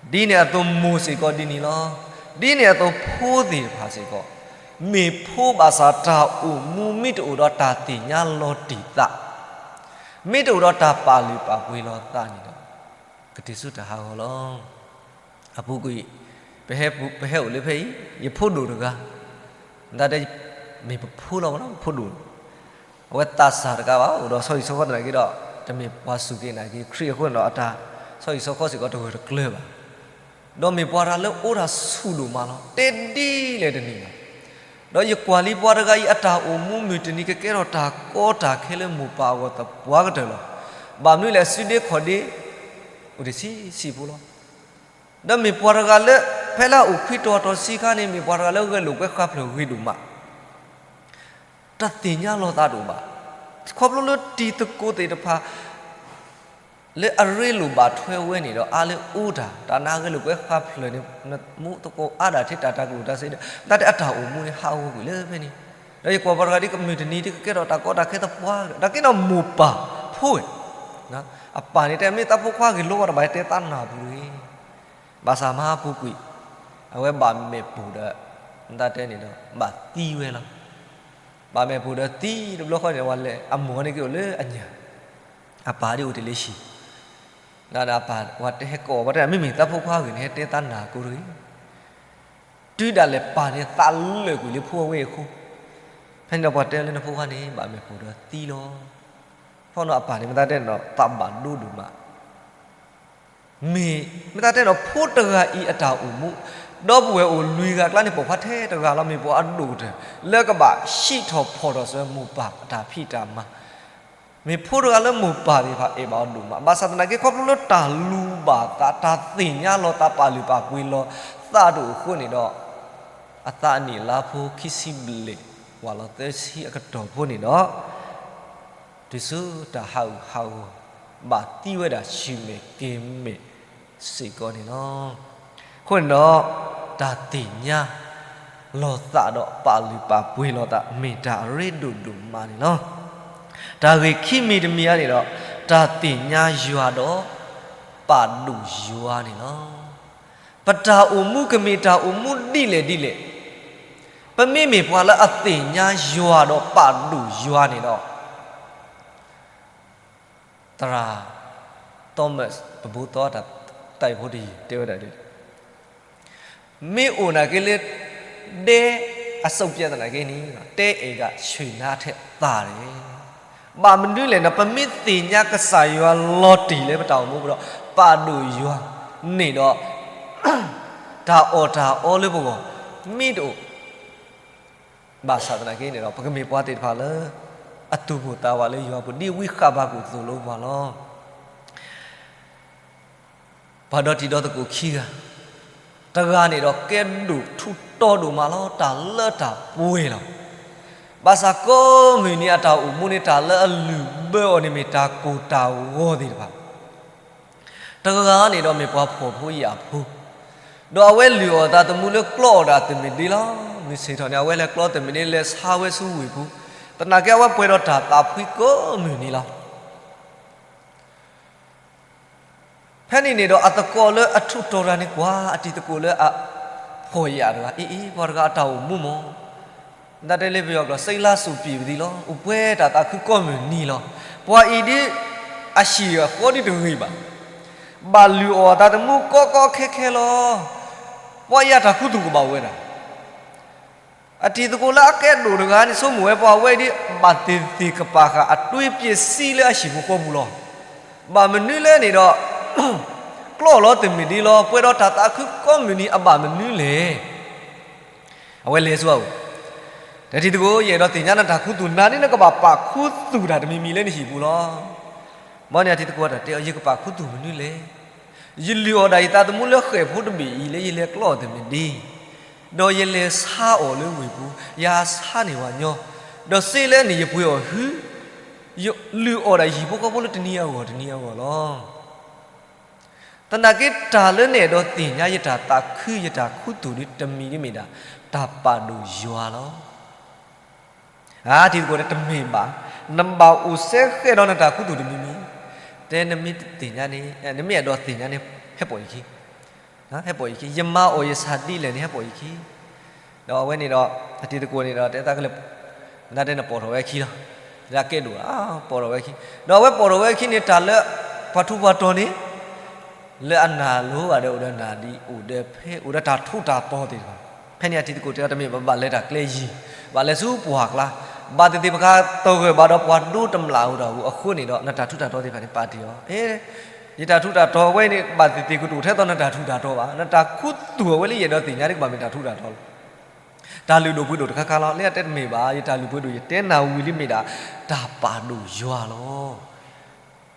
လီၤ. ဒ်န့ၣ်အသိးမိၢ်စ့ၢ်ကီးဒ်န့ၣ်လီၤ. ဒ်န့ၣ်အသိးဖိသ့ၣ်တဖၣ်စ့ၢ်ကီး မ့ၢ်ဖိဘၣ်ဆၣ်တၢ်အိၣ်မူမ့ၢ်တအိၣ်ဒီးတၢ်သ့ၣ်ညါလီၤတံၢ်သး, မ့ၢ်တအိၣ်ဒီးတၢ်ပာ်လုၢ်ပာ်ပှ့ၤလီၤသးန့ၣ်ဒီး ကတုၤဆူတၢ်ဟးဂီၤလီၤ. အပူၤကွံာ် ပဟဲအိၣ်လၢဖဲအံၤ ယဖိဒိၣ်တဂၤ, တၢ်တဲ မ့ၢ်ပဖိလီၤမနီၤ ဖိဒိၣ်, အဝဲသးစၢ်တကးဘၣ် အိၣ်ဒီးဆီဟံၣ်ဆီဃီသနာ်က့ဒီး တမ့ၢ်ပှၤစူၢ်က့ၤနာ်က့ၤ ခရံာ်အဃိန့ၣ်ဒီး အတၢ်ဆီဟံၣ်ဆီဃီစ့ၢ်ကီးတဂၢၢ်တကျၢၤဘၣ်. ဒီးမ့ၢ်ပှၤတဂၤလၢအိၣ်တၢ်ဆူၣ်ဒိၣ်မးလီၤ. တဲဒ်လဲၣ်တန့ၢ်ဘၣ်. ဒီးယကွၢ်လံပှၤတဂၤအံၤ အတၢ်အိၣ်မူမုၢ်တနံၤကကဲထီၣ်တၢ်ကီတၢ်ခဲလၢမိၢ်ပၢ်အဂီၢ်သပှၢ်ကတၢၢ်လီၤ. ဘၣ်မနုၤလဲၣ် စုဒ့ခီၣ်ဒ့ အိၣ်တဆံးဆံးဖိလီၤ. ဒီးမ့ၢ်ပှၤတဂၤလၢ ဖဲလၢအအိၣ်ခွံတီၤအတီၤဆံးခါန့ၣ် မ့ၢ်ပှၤတဂၤလၢဂဲၤလိာ်ကွဲဃါဖျၢၣ်ဂ့ၤဒိၣ်မး တၢ်သ့ၣ်ညါလီၤသးဒိၣ်မး, ခီဖျိလၢတံၤသကိးသ့ၣ်တဖၣ် လၢအရ့လိာ်ဘၣ်ထွဲဝဲန့ၣ်ဒီး အါလၢအအိၣ်တၢ် တၢ်နါဂဲၤလိာ်ကွဲဃါဖျၢၣ်န့ၣ် မူသကိးအါဒၣ်ထဲတၢ်တၢ်ကလုၢ်တၢ်စ့ဒီး တၢ်တဲအတၢ်အိၣ်မူန့ၣ် ဟးဂီၤကွံာ်လၢဖဲန့ၣ်, ဒီးယကွၢ်ပှၤတဂၤဒ် မုၢ်တနံၤဒ်ကကဲထီၣ်တၢ်ကီတၢ်ခဲသပှၢ် တၢ်က့ဒီးမိၢ်ပၢ်ဖိဝဲ, အပၢ်န့ၣ်တဲမ့ၢ်သးဖိခွါဂ့ၤလိာ်ကီးတဘၣ်တဲသးနၢ်ပူၤတဂ့ၤ ဘၣ်ဆၣ်မဟါပူၤကွံာ် အဝဲဘၣ်မဲာ်ပိာ်ဒီး မ့ၢ်သးတဲန့ၣ်ဒီး ဘၣ်သံဝဲလီၤ. ဘၣ်မဲာ်ပိာ်ဒီးသံတဘျီဃီန့ၣ် ဝဲလဲၤအမိၢ်န့ၣ်က့ၤအိၣ်လၢအညၣ်, အပၢ်ဒ်အိၣ်တ့ၢ်လၢဟံၣ်, ဒီးအပၢ်ဝဲတဲဟဲကိးဝဲတဲ မ့မ့ၢ်သးဖိခွါဂ့ၤန့ၣ် ဟဲတဲသးနၢ်ကိးတဂ့ၤ, တုၤဒၣ်လဲာ်ပၢ်န့ၣ်သးလၢာ်ကွံာ်လၢဖိအဝဲအံၤအဃိ, ဖဲန့ၣ်ဒီးပှၤတဲလၢနဖိခွါန့ၣ် ဘၣ်မဲာ်ပိာ်ဒီးသံလီၤ. ဖဲန့ၣ်အပၢ်န့ၣ် မ့ၢ်သးတဲန့ၣ်ဒီး သးဘၣ်ဒိဒိၣ်မး မ့ၢ် မ့ၢ်သးတဲဒီးဖိတဂၤအံၤအတၢ်အိၣ်မူ, ဒီပုၢ်ဝဲၢ်အိၣ်လွံၢ်ဂၤအကျါန့ၣ် ပိာ်ခွါထဲတဂၤလီၤ မ့ၢ်ပိာ်အဒိၣ်ကတၢၢ် လၢကဘၣ်ဟံးထီၣ်ဖီၣ်ထီၣ်စၢၤမိၢ်ပၢ်အတၢ်ဖံးတၢ်မၤ, မ့ၢ်ဖိတဂၤလၢမိၢ်ပၢ်သ့ၣ်တဖၣ်အဲၣ်ဘၣ်အီၤဒိၣ်မး, ဘၣ်ဆၣ်သနာ်က့ ခီဖျိလၢတၢ်လူၤဘၣ်သး တၢ်သ့ၣ်ညါလီၤသး ပာ်လုၢ်ပာ်ပှ့ၤလီၤသးတအိၣ်အဃိန့ၣ်ဒီး အသးအနံၣ်အလါဖိခံဆံဘျဲၣ် ဝးလီၤသၢဆံအကတီၢ်ဖိန့ၣ်ဒီး တုၤဆူတၢ်ဟးဂူာ်ဟးဂီၤ ဘၣ်သံဝဲဒၣ်ဆံးမဲာ်ကဲၤမဲာ်စ့ၢ်ကီးန့ၣ်လီၤ. အဃိန့ၣ်ဒီး တၢ်သ့ၣ်ညါလီၤသးဒီးပာ်လုၢ်ပာ်ပှ့ၤလီၤသး မ့ၢ်တၢ်အရ့ဒိၣ်ဒိၣ်မးန့ၣ်လီၤ. တၢ်ဂ့ၢ်ခံမံၤတမံၤအံၤန့ၣ်ဒီး တၢ်သ့ၣ်ညါယွၤဒီး ပာ်ဒိၣ်ယွၤန့ၣ်လီၤ. ပတၢ်အိၣ်မူကမ့ၢ်တၢ်အိၣ်မူဒ်လဲၣ်ဒ်လဲၣ်, ပမ့မ့ၢ်ပှၤလၢအသ့ၣ်ညါယွၤဒီးပာ်ဒိၣ်ယွၤန့ၣ်ဒီး သရၣ် Thomas ပဘိသီတၢ် တၢ်အံၤဖိတယံၤ တဲဝဲဒၣ်ဒ်လဲၣ်, မ့ၢ်အိၣ်နာ်က့လၢ ဒဲအစုပ်ပြဿနာက့န့ၣ် တဲအဲၣ်ဂၤဆှၢနါထဲသးန့ၣ်, ဘၣ်မနုၤလဲၣ်န့ၣ် ပမ့ၢ်သ့ၣ်ညါကစၢ်ယွၤလီၤတံၢ်လၢပတၢ်အိၣ်မူပူၤဒီး ပာ်ဒိၣ်ယွၤန့ၣ်ဒီး တၢ်အီၣ်တၢ်အီလၢပဂီၢ် မ့ၢ်တအိၣ် ဘၣ်ဆၣ်သနာ်က့န့ၣ်ဒီး ပကမ့ၢ်ပှၤသ့ၣ်တဖၣ်လၢ အသူၣ်ပိၢ်သးဝးလၢယွၤအပူၤ ဒ်ဝံဃးဘးကူာ်သိၣ်လိပှၤလီၤ. ပှၤဒီတံၤဒီသကိးခံဂၤ, တဂၤန့ၣ်ဒီးကဲဒိၣ်ထူးတီၤဒိၣ်မးလီၤ, တၢ်လၢတၢ်ပှဲၤလီၤ. ဘၣ်ဆၣ်ကိးမုၢ်နံၤအတၢ်အိၣ်မူန့ၣ် တၢ်လၢအလုၢ်ဘၢအီၤန့ၣ်မ့ၢ်တၢ်ကိၢ်တၢ်ဂီၤသ့ၣ်တဖၣ် တဂၤန့ၣ်ဒီးမ့ၢ်ပှၤဖှီၣ်ဖိယာ်ဖိ, ဒီးအဝဲလုၢ်အီၣ်သးသမူလၢကျီအီၣ်ဒီးအသမံၣ်ဒ့လီၤ. မုၢ်ဆ့ၣ်ထီၣ်န့ၣ် အဝဲလဲၤကျီသမံၣ်ဒ့လဲၤဆါဝဲဆူဝ့ၢ်ပူၤ, သနာ်က့အဝဲပှဲၤဒီးတၢ်သးဖှံကိးမုၢ်နံၤလီၤ. ဖဲန့ၣ်န့ၣ်ဒီးအသကိးလၢအထူးတီၤတၢ်န့ၣ်ကွၢ် အတံၤသကိးလၢအဖှီၣ်ယာ်တဂၤ အံၤအံၤ ပှၤတဂၤအတၢ်အိၣ်မူမး, နတၢ်တဲလၢပယီၤကျိာ် စိတ်လှုပ်ရှားပြီးပြီလီၤ, အိၣ်ပှဲၤတၢ်သးခုကိးမုၢ်နံၤလီၤ. ပှၤအံၤဒ် အဟံၣ်အဃီဒ်တဂ့ၤဘၣ်, ဘၣ်လုၢ်အီၣ်အသးသမူကီကီခဲခဲလီၤ. ပှၤအံၤအတၢ်ခူသူၣ်ကဘၣ်ဝဲဒၣ် အတံၤသကိးလၢအကဲဒိၣ်တဂၤန့ၣ်ဆိကမိၣ်ဝဲပှၤဝဲဒ် ဘၣ်သ့ၣ်သ့ၣ်ကပာ်ဃာ်အတွေးပျက်စီးလၢအဟံၣ်ဖိဃီဖိပူၤလီၤ. ဘၣ်မနုၤလဲၣ်န့ၣ်ဒီး ကျီၢ်လီၤတမ့ၢ်ဒ်လီၤ, ပှဲၤဒီးတၢ်သးခုကိးမုၢ်နံၤအဘၣ်မနုၤလဲၣ်. အဝဲလဲၤဆူအအိၣ်, တံၤသကိး ယအဲၣ်ဒိးသ့ၣ်ညါနတၢ်ခူသူၣ် နၤဒ်နကဘၣ်ပာ်ခူသူၣ်တၢ်တမံၤမံၤလၢနဟံၣ်ပူၤလီၤ. မ်န့ၣ်အတံၤသကိးတၢ်တဲအီၤ ယကပာ်ခူသူၣ်မနုၤလဲၣ်. ယလုၢ်အီၣ်ဒၣ်ယသးသမူလၢဃဲၣ်ဖိတဘ့ၣ်အံၤ လၢယလဲၤကျီၢ်အီၤတမ့ၢ်ဒ် ဒီးယလဲၤဆါအီၤလၢဝ့ၢ်ပူၤ, ယဆါန့ၢ်ဝဲညီ, ဒီးစ့လၢန့ၣ်ယပှ့ၤအီၤဟု, ယလုၢ်အီၣ်ဒၣ်ယဟံၣ်ဖိဃီဖိလၢတနံၤအဂီၢ်တနံၤအဂီၢ်လီၤ. သနာ်က့တၢ်လၢနအဲၣ်ဒိးသ့ၣ်ညါယတၢ်သးခု ယတၢ်ခူသူၣ်ဒ်တမံၤဒ်မ့ၢ်ဒၣ် တၢ်ပာ်ဒိၣ်ယွၤလီၤ. အတံၤသကိးတဲတမ့ၢ်ဘၣ်, နဘၣ်အိၣ်စဲဃဲဒီးနတၢ်ခူသူၣ်တမံၤမံၤ, တဲနမ့ၢ်သ့ၣ်ညါန့ၣ် နမ့ၢ်အဲၣ်ဒိးသ့ၣ်ညါန့ၣ် ဟဲပိာ်ယခံ, ဟဲပိာ်ယခံ, ယမၤအီၣ်ယဆၣ်ဒ်လဲၣ်န့ၣ် ဟဲပိာ်ယခံ. ဒီးအဝဲန့ၣ်ဒီး အတံၤသကိးန့ၣ်ဒီး တဲသးကလဲၤ, နတဲနပိာ်ထီၣ်ဝဲခံလီၤ, လၢအကဲဒိၣ် ပိာ်ထီၣ်ဝဲခံ, ဒီးအဝဲပိာ်ထီၣ်ဝဲခံန့ၣ် တၢ်လၢပှၤထူးပှၤတီၤန့ၣ် လၢအနၢ်လိၤဂၤဒီးအိၣ်ဒီးနၢ်ဒံး အိၣ်ဒီးဖဲ အိၣ်ဒီးတၢ်ထူးတၢ်တီၤသ့ၣ်တဖၣ်, ဖဲန့ၣ်အတံၤသကိးတဲအီၤတမ့ၢ်ဘၣ် ဘၣ်လဲၤတၢ်ကျဲယံၤ, ဘၣ်လဲၤဆူပှၢ်ကျါ, ဘၣ်သ့ၣ်သ့ၣ်ပကသဂၢၢ်ဘၣ်ဒီးပှၤဒိတမျၢ်အတၢ်အိၣ်အဃိန့ၣ်ဒီး နတၢ်ထူးတၢ်တီၤသ့ၣ်တဖၣ်န့ၣ် ပာ်တ့ၢ်အီၤ, ယတၢ်ထူးတၢ်တီၤဝဲန့ၣ် ဘၣ်သ့ၣ်သ့ၣ်ကတိၤထဲသိးနတၢ်ထူးတၢ်တီၤဘၣ်, နတၢ်ခူသူၣ်အဝဲလၢယအဲၣ်ဒိးသ့ၣ်ညါဒ်ကဘၣ်မ့ၢ်တၢ်ထူးတၢ်တီၤလီၤ. တၢ်လုၢ်ဒိၣ်ပှ့ၤဒိၣ်တခါခါလီၤ, လၢအတဲတမ့ၢ်ဘၣ် ယတၢ်လုၢ်ပှ့ၤဒိၣ် ယတဲနၤဝံၤလံမ့ၢ်ဒၣ် တၢ်ပာ်ဒိၣ်ယွၤလီၤ.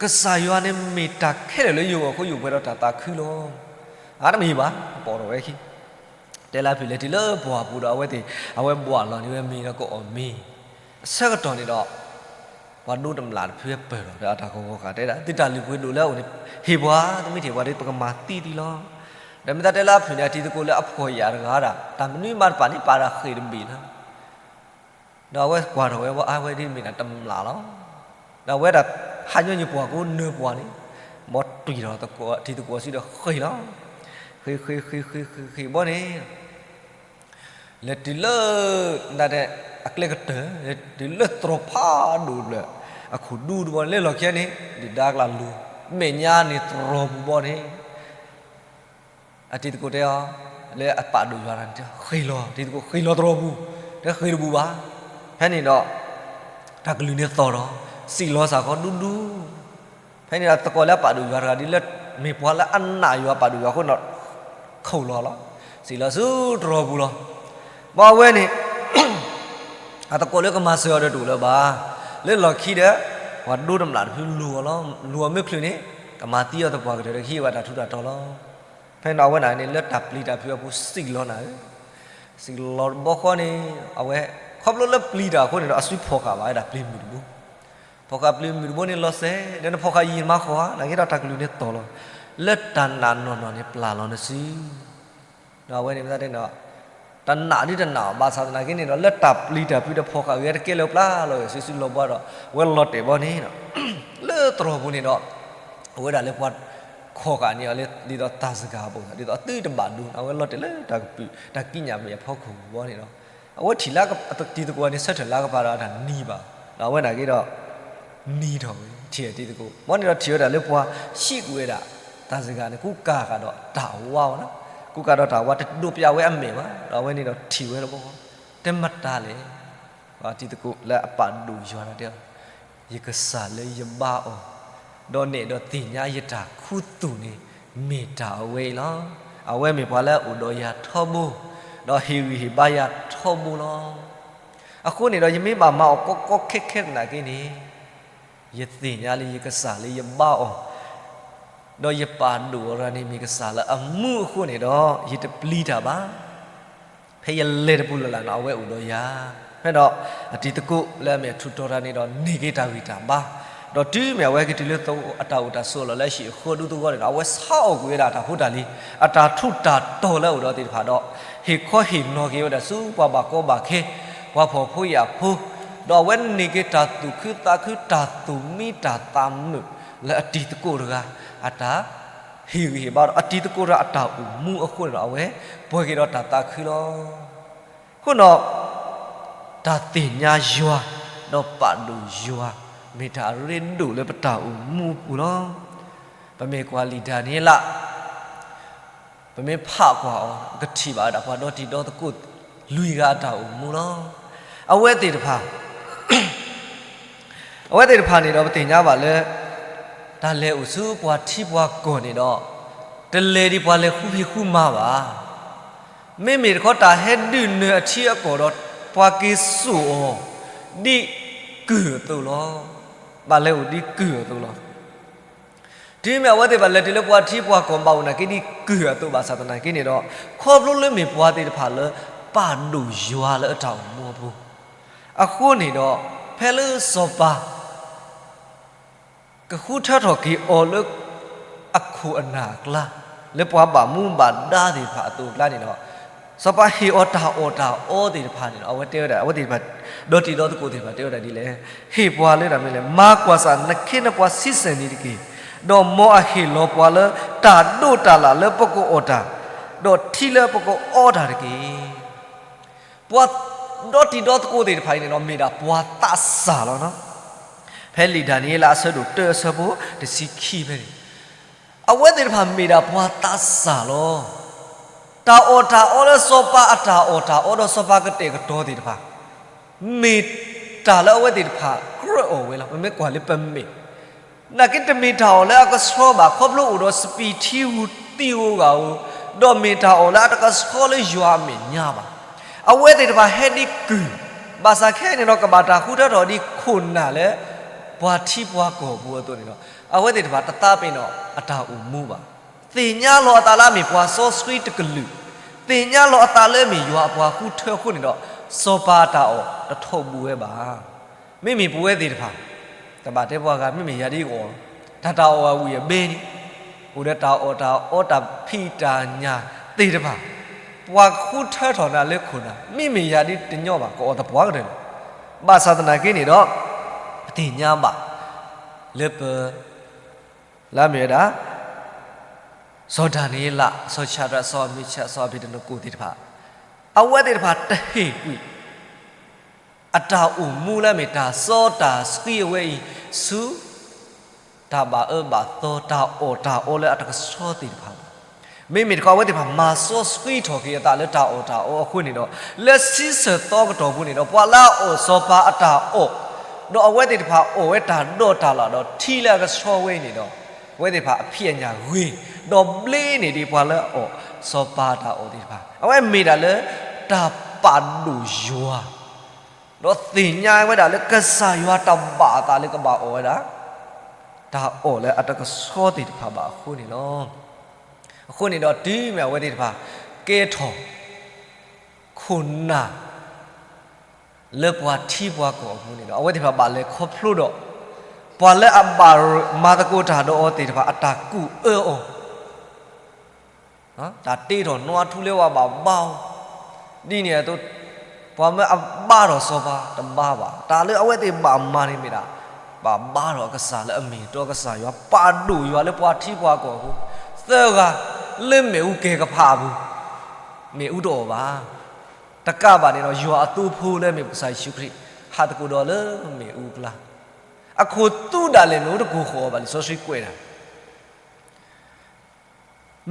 ကစၢ်ယွၤန့ၣ်မ့ၢ်တၢ်ခဲလၢာ်လၢယဂီၢ်အဃိ ယအိၣ်ပှဲၤဒီးတၢ်သးခုလီၤ. အတမ့ၢ်ဘၣ် ပိာ်ထီၣ်ဝဲခံ, တဲလၢအဖုၣ်လဲၤတုၤလၢပှၢ်ပူၤဒီးအဝဲသ့ၣ် အဝဲဘှၣ်လီၤန့ၢ်ဝဲမ့ၤဒီးကအီၣ်မ့ၤ, အဆၢကတီၢ်န့ၣ်ဒီး ပှၤဒိတမျၢ်တဖုပၢၢ်ထီၣ်ဒီးအတၢ်ကဝီၤဃာ်တဲဒၣ် သုတၢ်လုၢ်ပှ့ၤဒိၣ်လၢအအိၣ်န့ၣ် ဟ့ၣ်ပှၤ သုမ့ၢ်တဟ့ၣ်ပှၤဒီး ပကမၤသံသုလီၤ. ဒီးမ့ၢ်သးတဲလၢအဖုၣ်န့ၣ် အတံၤသကိးလၢအဖှီၣ်ယာ်တဂၤဒၣ် တၢ်မနုၤမးတပာ်န့ၣ် ပာ်ဒၣ်ဃ့ၢ်တဘ့ၣ်လီၤ. ဒီးအဝဲကွၢ်ထီၣ်ဝဲဘီ အဝဲဒ်မ့ၢ်ဒၣ်တမျၢ်လီၤ. ဒီးအဝဲဒၣ်ဟးညီညီပှၤကိးနၢၤပှၤန့ၣ် ဘီတွံၢ်ထီၣ်တံၤသကိးစုဒီးဃ့ၢ်လီၤ. ဃ့ၢ်ဃ့ၢ်ဃ့ၢ်ဃ့ၢ်ဃ့ၢ်ဃ့ၢ်ဘီန့ၣ် လဲၤတုၤလၢ ဒၣ်ဒဲး အကျဲကတၢၢ် လဲၤတုၤလၢတြီၤဖးဒိၣ်ဘျၢၣ် အခိၣ်ဒူတဘီန့ၣ် လၢလီၢ်ခံန့ၣ် ဒုၣ်ဒါကျါလူၤ မဲာ်ညါန့ၣ်တြီၤပူၤဘီန့ၣ် အတံၤသကိးတဲအီၤ လၢအပာ်ဒိၣ်ယွၤတဂၤန့ၣ် တဲ ဃ့ၢ်လီၤ တံၤသကိးဃ့ၢ်လီၤတြီၤပူၤ တဲဃ့ၢ်တဘူၣ်ဘၣ်. ဖဲန့ၣ်ဒီး တၢ်ကလုၢ်န့ၣ်သီၣ်ဒီး စံၣ်လီၤစ့ၢ်ကီးဒူဒူ ဖဲန့ၣ်ဒီးသကိးလၢအပာ်ဒိၣ်ယွၤတဂၤဒ်လၢ မ့ၢ်ပှၤလၢအနာ်ယွၤပာ်ဒိၣ်ယွၤအဃိန့ၣ်ဒီး ခိၣ်လီၤလီၤ. စံၣ်လီၤဆူတြီၤပူၤလီၤ. ဘၣ်အဝဲန့ၣ် အသကိးလၢကမၤစၢၤအီၤဒီးတအိၣ်လၢၤဘၣ်. လၢလီၢ်ခံဒီး ပှၤဒိတမျၢ်တဖုလူၤအီၤလီၤ. လူၤအီၤမ့ၢ်ချုးန့ၣ် ကမၤသံအီၤသပှၢ်ကတၢၢ်ဒီးကဟံးဝဲတၢ်ထူးတၢ်တီၤလီၤ. ဖဲန့ၣ်အဝဲန့ၣ်န့ၣ် လၢတၢ်ပျံၤတၢ်ဖုးအပူၤစံၣ်လီၤနၤဧၢ, စံၣ်လီၤတဘီဃီန့ၣ် အဝဲ ခီဖျိလၢပျံၤတၢ်အဃိန့ၣ်ဒီး အစုဖီၣ်ဃာ်ဘၣ်ဝဲဒၣ်ပျံၤမုၢ်တဘိ. ဖီၣ်ဃာ်ပျံၤမုၢ်တဘိန့ၣ်လီၤစဲၤ ဒီးနဖီၣ်ဃာ်ယံာ်မးဃီဧါ, နာ်က့ဒီးတၢ်ကလုၢ်န့ၣ်သီၣ်လီၤ. လၢတၢ်နာ်နီၢ်နီၢ်န့ၣ်ပျၢ်လီၤနစု ဒီးအဝဲန့ၣ်မ့ၢ်သ့ၣ်န့ၣ်ဒီး တနာ်ဒ်တနာ်ဘၣ်ဆၣ်သနာ်က့န့ၣ်ဒီး လၢတၢ်ပျံၤတၢ်ဖုးဒီးဖီၣ်ဃာ်ဂ့ၤတကဲလၢၤပျၢ်လီၤဂ့ၤ စုစုလီၤဘှါဒီး ဝဲလီၤတဲာ်ဘီန့ၣ် လၢတြီၤပူၤန့ၣ်ဒီး အဝဲဒၣ်လၢပှၤခီၣ်ဃာ်န့ၢ်အီၤလၢ ဒ်သိးတၢ်စဂၤအပူၤ ဒ်သိးအသုတဘၣ်ဒိ အဝဲလီၤတဲာ်လၢတၢ်ကပုာ် တၢ်ကံးညာ်မ့ၢ်အဖီခိၣ်ပူၤဘီန့ၣ်ဒီး အဝဲထံၣ်လၢ တံၤသကိးန့ၣ် ဆၢထၢၣ်လၢကပၤဒီးအတၢ်နံၤဘၣ်, ဒီးအဝဲနာ်က့ဒီး နံၤထီၣ်ဝဲ ထံၣ်တံၤသကိး ဘီန့ၣ်ဒီးထံၣ်ဝဲဒၣ်လၢပှၤဟံးကွံာ်ဝဲဒၣ် တၢ်စဂၤန့ၣ် ကူကၤဃာ်ဒီးတၢ်ဝါဝဲလီၤ. ကူကၤဒီးတၢ်ဝါ တဒိးပျးဝဲအမဲာ်ဘၣ်, ဒီးအဝဲန့ၣ်ဒီးထံၣ်ဝဲတဘီဃီ တဲမတၤလဲၣ် တံၤသကိးလၢအပာ်ဒိၣ်ယွၤတၢ်တဲအီၤ, ယကစၢ်လၢယဘါအီၤ, ဒီးနဲၣ်ဒီးသ့ၣ်ညါယတၢ်ခူသူၣ်န့ၣ် မ့ၢ်တၢ်အဝဲအံၤလီၤ. အဝဲမ့ၢ်ပှၤလၢအအိၣ်ဒီးယၤထီဘိ, ဒီးဟ့ၣ်ဂံၢ်ဟ့ၣ်ဘါယၤထီဘိလီၤ. အဃိန့ၣ်ဒီး ယမ့ၢ်ဘၣ်မၤအီၤကီကီခဲခဲသနာ်က့န့ၣ်, ယသ့ၣ်ညါလၢယကစၢ်လၢယဘါအီၤ ဒီးယပာ်ဒိၣ်အီၤတဂၤန့ၣ် မ့ၢ်ကစၢ်လၢအမူအဃိန့ၣ်ဒီး ယတပျံၤတၢ်ဘၣ်. ဖဲယလဲၤတပူၤလၢ်လၢ်န့ၣ် အဝဲအိၣ်ဒီးယၤ, ဖဲဒီးအတံၤသကိးလၢအမ့ၢ်အထူးတီၤတၢ်န့ၣ်ဒီး န့ၢ်က့ၤတၢ်ဂံၢ်တၢ်ဘါ, ဒီးတုၤမ့ၢ်အဝဲက့ၤတုၤလၢအတၢ်အိၣ်တၢ်ဆိးလီၤလၢအဟံၣ်အဃီဒူသဝီန့ၣ်ဒီး အဝဲဆါအီၣ်ကွံာ်ဝဲဒၣ်အတၢ်ဖိတၢ်လံၤ, အတၢ်ထူးတၢ်တီၤလၢအအိၣ်ဒီးသ့ၣ်တဖၣ်ဒီး ဟ့ၣ်ခီဟ့ၣ်နီၤက့ၤဝဲဒၣ်ဆူပှၤဘၣ်ကီဘၣ်ခဲ, ပှၤဖှီၣ်ဖိယာ်ဖိ, ဒီးအဝဲန့ၢ်က့ၤတၢ်သူၣ်ခုသးခု တၢ်သူၣ်မံတၢ်သးမုာ်လၢအတံၤသကိးတဂၤ အတၢ်ဟ့ၣ်ဂံၢ်ဟ့ၣ်ဘါဒီး အတံၤသကိးတဂၤအတၢ်အိၣ်မူအဃိန့ၣ်ဒီး အဝဲပှဲၤက့ၤဒီးတၢ်သးခုလီၤ. အဃိဒီး တၢ်သ့ၣ်ညါယွၤ ဒီးပာ်ဒိၣ်ယွၤ မ့ၢ်တၢ်အရ့ဒိၣ်လၢပတၢ်အိၣ်မူအပူၤလီၤ. ပမ့ၢ်ကွၢ်လံာ်ဒၤနံးယ့လး ပမ့ၢ်ဖးကွၢ်အီၤ ကထံၣ်ဘၣ်ဝဲဒၣ်ပှၤဒီတံၤဒီသကိးလွံၢ်ဂၤအတၢ်အိၣ်မူလီၤ. အဝဲသ့ၣ်တဖၣ် အဝဲသ့ၣ်တဖၣ်န့ၣ်ဒီး ပသ့ၣ်ညါဘၣ်လၢ တၢ်လဲၤအိၣ်ဆူပှၤထံပှၤကီၢ်န့ၣ်ဒီး တလဲၤဒ်ပှၤလဲၤဃုဖံးဃုမၤဘၣ်. မ့မ့ၢ်တခီတၢ်ဟဲဒုးနၢၤအထံအကီၢ်ဒီး ပှၤက့ၤစိာ်အီၤ ဒ်ကုၢ်အသိးလီၤ. ဘၣ်လဲၤအိၣ်ဒ်ကုၢ်အသိးလီၤ. တုၤမ့ၢ်အဝဲသ့ၣ်တဖၣ်လဲၤတုၤလၢပှၤထံပှၤကီၢ် ဘၣ်အိၣ်နာ်က့ဒ်ကုၢ်အသိးဘၣ်ဆၣ်သနာ်က့န့ၣ်ဒီး ခီဖျိလၢမ့ၢ်ပှၤသ့ၣ်တဖၣ်လၢ ပာ်ဒိၣ်ယွၤလၢအတၢ်အိၣ်မူအပူၤ အဃိန့ၣ်ဒီး ဖဲလၢစီၤပၤ ကဃုထၢထီၣ်က့ၤအီၤလၢ အခိၣ်အနၢ်အကျါ လၢပှၤဘၣ်မူဘၣ်ဒါသ့ၣ်တဖၣ်အသိးအကျါန့ၣ်ဒီး စီၤပၤဟ့ၣ်အီၤတၢ်အီၣ်တၢ်အီသ့ၣ်တဖၣ်န့ၣ်ဒီး အဝဲတဲဝဲဒၣ် အဝဲသ့ၣ်တဖၣ် ဒီတံၤဒီသကိးသ့ၣ်တဖၣ်တဲဝဲဒၣ်ဒ်လဲၣ်, ဟ့ၣ်ပှၤလၢတၢ်မနုၤလဲၣ်, မၤကွၢ်စၢ် နခ့နပှၤဆံဆဲၣ်န့ၣ်တက့ၢ်. ဒီးမ်အဟ့ၣ်လီၤပှၤလၢ တၢ်ဒိးတၢ်လၣ်လၢပကအီၣ်တၢ်, ဒီးထံလၢပကအီတၢ်တက့ၢ်. ပှၤဒီတံၤဒီသကိးသ့ၣ်တဖၣ်အံၤန့ၣ်ဒီး မ့ၢ်ဒၣ်ပှၤသးစၢ်လီၤ. ဖဲလံာ်ဒၤနံးယ့လးအဆၢဒိၣ်တၢအဆၢဖိတဆံခံဖဲန့ၣ် အဝဲသ့ၣ်တဖၣ်မ့ၢ်ဒၣ်ပှၤသးစၢ်လီၤ. တၢ်အီၣ်တၢ်အီလၢစီၤပၤအတၢ်အီၣ်တၢ်အီဒီးစီၤပၤကတဲာ်ကတီၤသ့ၣ်တဖၣ် မ့ၢ်တၢ်လၢအဝဲသ့ၣ်တဖၣ်ကြၢးအီၣ်ဝဲလီၤ. ပမ့ၢ်ကွၢ်လၢပမဲာ် နာ်က့တမ့ၢ်တၢ်အီၣ်လၢအကဆှီဘၣ် ခီဖျိအိၣ်ဒီးစပံးထံဧိၤသံးဧိၤဂၤဧိၤ, ဒီးမ့ၢ်တၢ်အီၣ်လၢအတကဆှီလၢယွၤအမဲာ်ညါဘၣ်. အဝဲသ့ၣ်တဖၣ်ဟဲဒ်ကုၢ်, ဘၣ်ဆၣ်ခဲအံၤန့ၣ်ဒီးကဘၣ်တၢ်ဃုထၢထီၣ်ဒ်ခိၣ်နၢ်လၢ ပှၤထံပှၤကီၢ်အပူၤအသိးန့ၣ်ဒီး အဝဲသ့ၣ်တဖၣ်တသးပ့ၤနီၣ်အတၢ်အိၣ်မူဘၣ်. သ့ၣ်ညါလီၤအသးလၢအမ့ၢ်ပှၤစီဆှံတကလုာ်, သ့ၣ်ညါလီၤအသးလၢအမ့ၢ်ယွၤအပှၤဃုထၢအဃိန့ၣ်ဒီး စီၤပၤအတၢ်အီၣ်တထိးဘူးဝဲဘၣ်. မ့မ့ၢ်ပဝဲသ့ၣ်တဖၣ် တဘၣ်တဲပှၤဂၤ မ့မ့ၢ်ယၤဒ်အီၣ်, တၢ်တၢ်အီၣ်အဝံၣ်အဘ့န့ၣ် အိၣ်ဒီးတၢ်အီၣ်တၢ်အီတၢ်ဖံးတၢ်ညၣ်သ့ၣ်တဖၣ်, ပှၤဃုထၢထီၣ်နၤလၢခိၣ်နၢ် မ့မ့ၢ်ယၤဒ်တညီဘၣ် ကအီၣ်သပှၢ်ကတၢၢ်လီၤ. ဘၣ်ဆၣ်သနာ်က့န့ၣ်ဒီး ပသ့ၣ်ညါဘၣ် လၢပ လၢအမ့ၢ်ဝဲဒၣ် စီၤဒၤနံးယ့လး, စီၤၡၤဒြး, စီၤမ့ၡး, စီၤအဘ့းနကိၣ်သ့ၣ်တဖၣ်, အဝဲသ့ၣ်တဖၣ်တဟ့ၣ်ကွံာ် အတၢ်အိၣ်မူလၢအမ့ၢ်တၢ်စီတၢ်ဆှံအဝဲအံၤ ဆူ တၢ်ဘၣ်အၢဘၣ်သီ တၢ်အီၣ်တၢ်အီလၢအတကဆှီသ့ၣ်တဖၣ်ဘၣ်. မ့မ့ၢ်တခီ အဝဲသ့ၣ်တဖၣ်မၤစီဆှံထီၣ်က့ၤအသးလၢတၢ်အီၣ်တၢ်အီအဃိန့ၣ်ဒီး လၢဆံဆၢသီကတီၢ်ပူၤန့ၣ်ဒီး ပှၤလၢအအီၣ်စီၤပၤအတၢ်အီၣ်, ဒီးအဝဲသ့ၣ်တဖၣ်အီၣ်ဝဲတၢ်ဒိးတၢ်လၣ်ဒီးထံလၢအကဆှီဝဲအံၤန့ၣ်ဒီး အဝဲသ့ၣ်တဖၣ်အဖံးအညၣ်ဂ့ၤ, ဒီးဘျ့န့ၢ်ဒံးပှၤလၢအအီၣ်စီၤပၤအတၢ်အီၣ်သ့ၣ်တဖၣ်. အဝဲမ့ၢ်ဒၣ်လၢ တၢ်ပာ်ဒိၣ်ယွၤ ဒီးသ့ၣ်ညါဝဲဒၣ်လၢကစၢ်ယွၤတဘၣ်အသးလၢကဘၣ်အီၣ်ဝဲဒၣ် တၢ်အီၣ်လၢအတကဆှီသ့ၣ်တဖၣ်ဘၣ်အဃိန့ၣ်လီၤ. အဃိန့ၣ်ဒီးတုၤမ့ၢ်အဝဲသ့ၣ်တဖၣ် ကဲထီၣ် ခိၣ်နၢ် လၢပှၤထံပှၤကီၢ်အပူၤန့ၣ်ဒီး အဝဲသ့ၣ်တဖၣ်ဘၣ်လဲၤခီဖျိဒီး ပှၤလၢအဘၣ်မၤသကိးတၢ်ဒီးအီၤသ့ၣ်တဖၣ်အတၢ်ကူၣ်အၢအီၤ တၢ်တ့ထီၣ်နီအထူလၢပှၤဘၣ်ဘါအီၤ, ဒ်န့ၣ်အသိး ပှၤမၢအဘါထီၣ်စီၤပၤတဘါဘၣ်. တၢ်လၢအဝဲသ့ၣ်ဘၣ်မၤန့ၣ်မ့ၢ်ဒၣ် ဘၣ်ဘါထီၣ်အကစၢ်လၢအမ့ၢ်တီကစၢ်ယွၤ ပာ်ဒိၣ်ယွၤလၢပှၤထံပှၤကီၢ်အပူၤ, သၢဂၤလၢမ့ၣ်အူကဲၤကဖးအပူၤ, မ့ၣ်အူတအီၣ်ဘၣ်. တကးဘၣ်န့ၣ်ဒီး ယွၤအသိဖိလၢမ့ၢ်ကစၢ်ယ့ၣ်ၡူးခရံာ် ဟးသကိးဒီးလၢမ့ၣ်အူအကျါ, အခိၣ်သူဒၣ်လဲာ်မ့ၣ်အူတကိၢ်ဃီၤအီၤဘၣ်လံ စီဆှံကွဲးတၢ်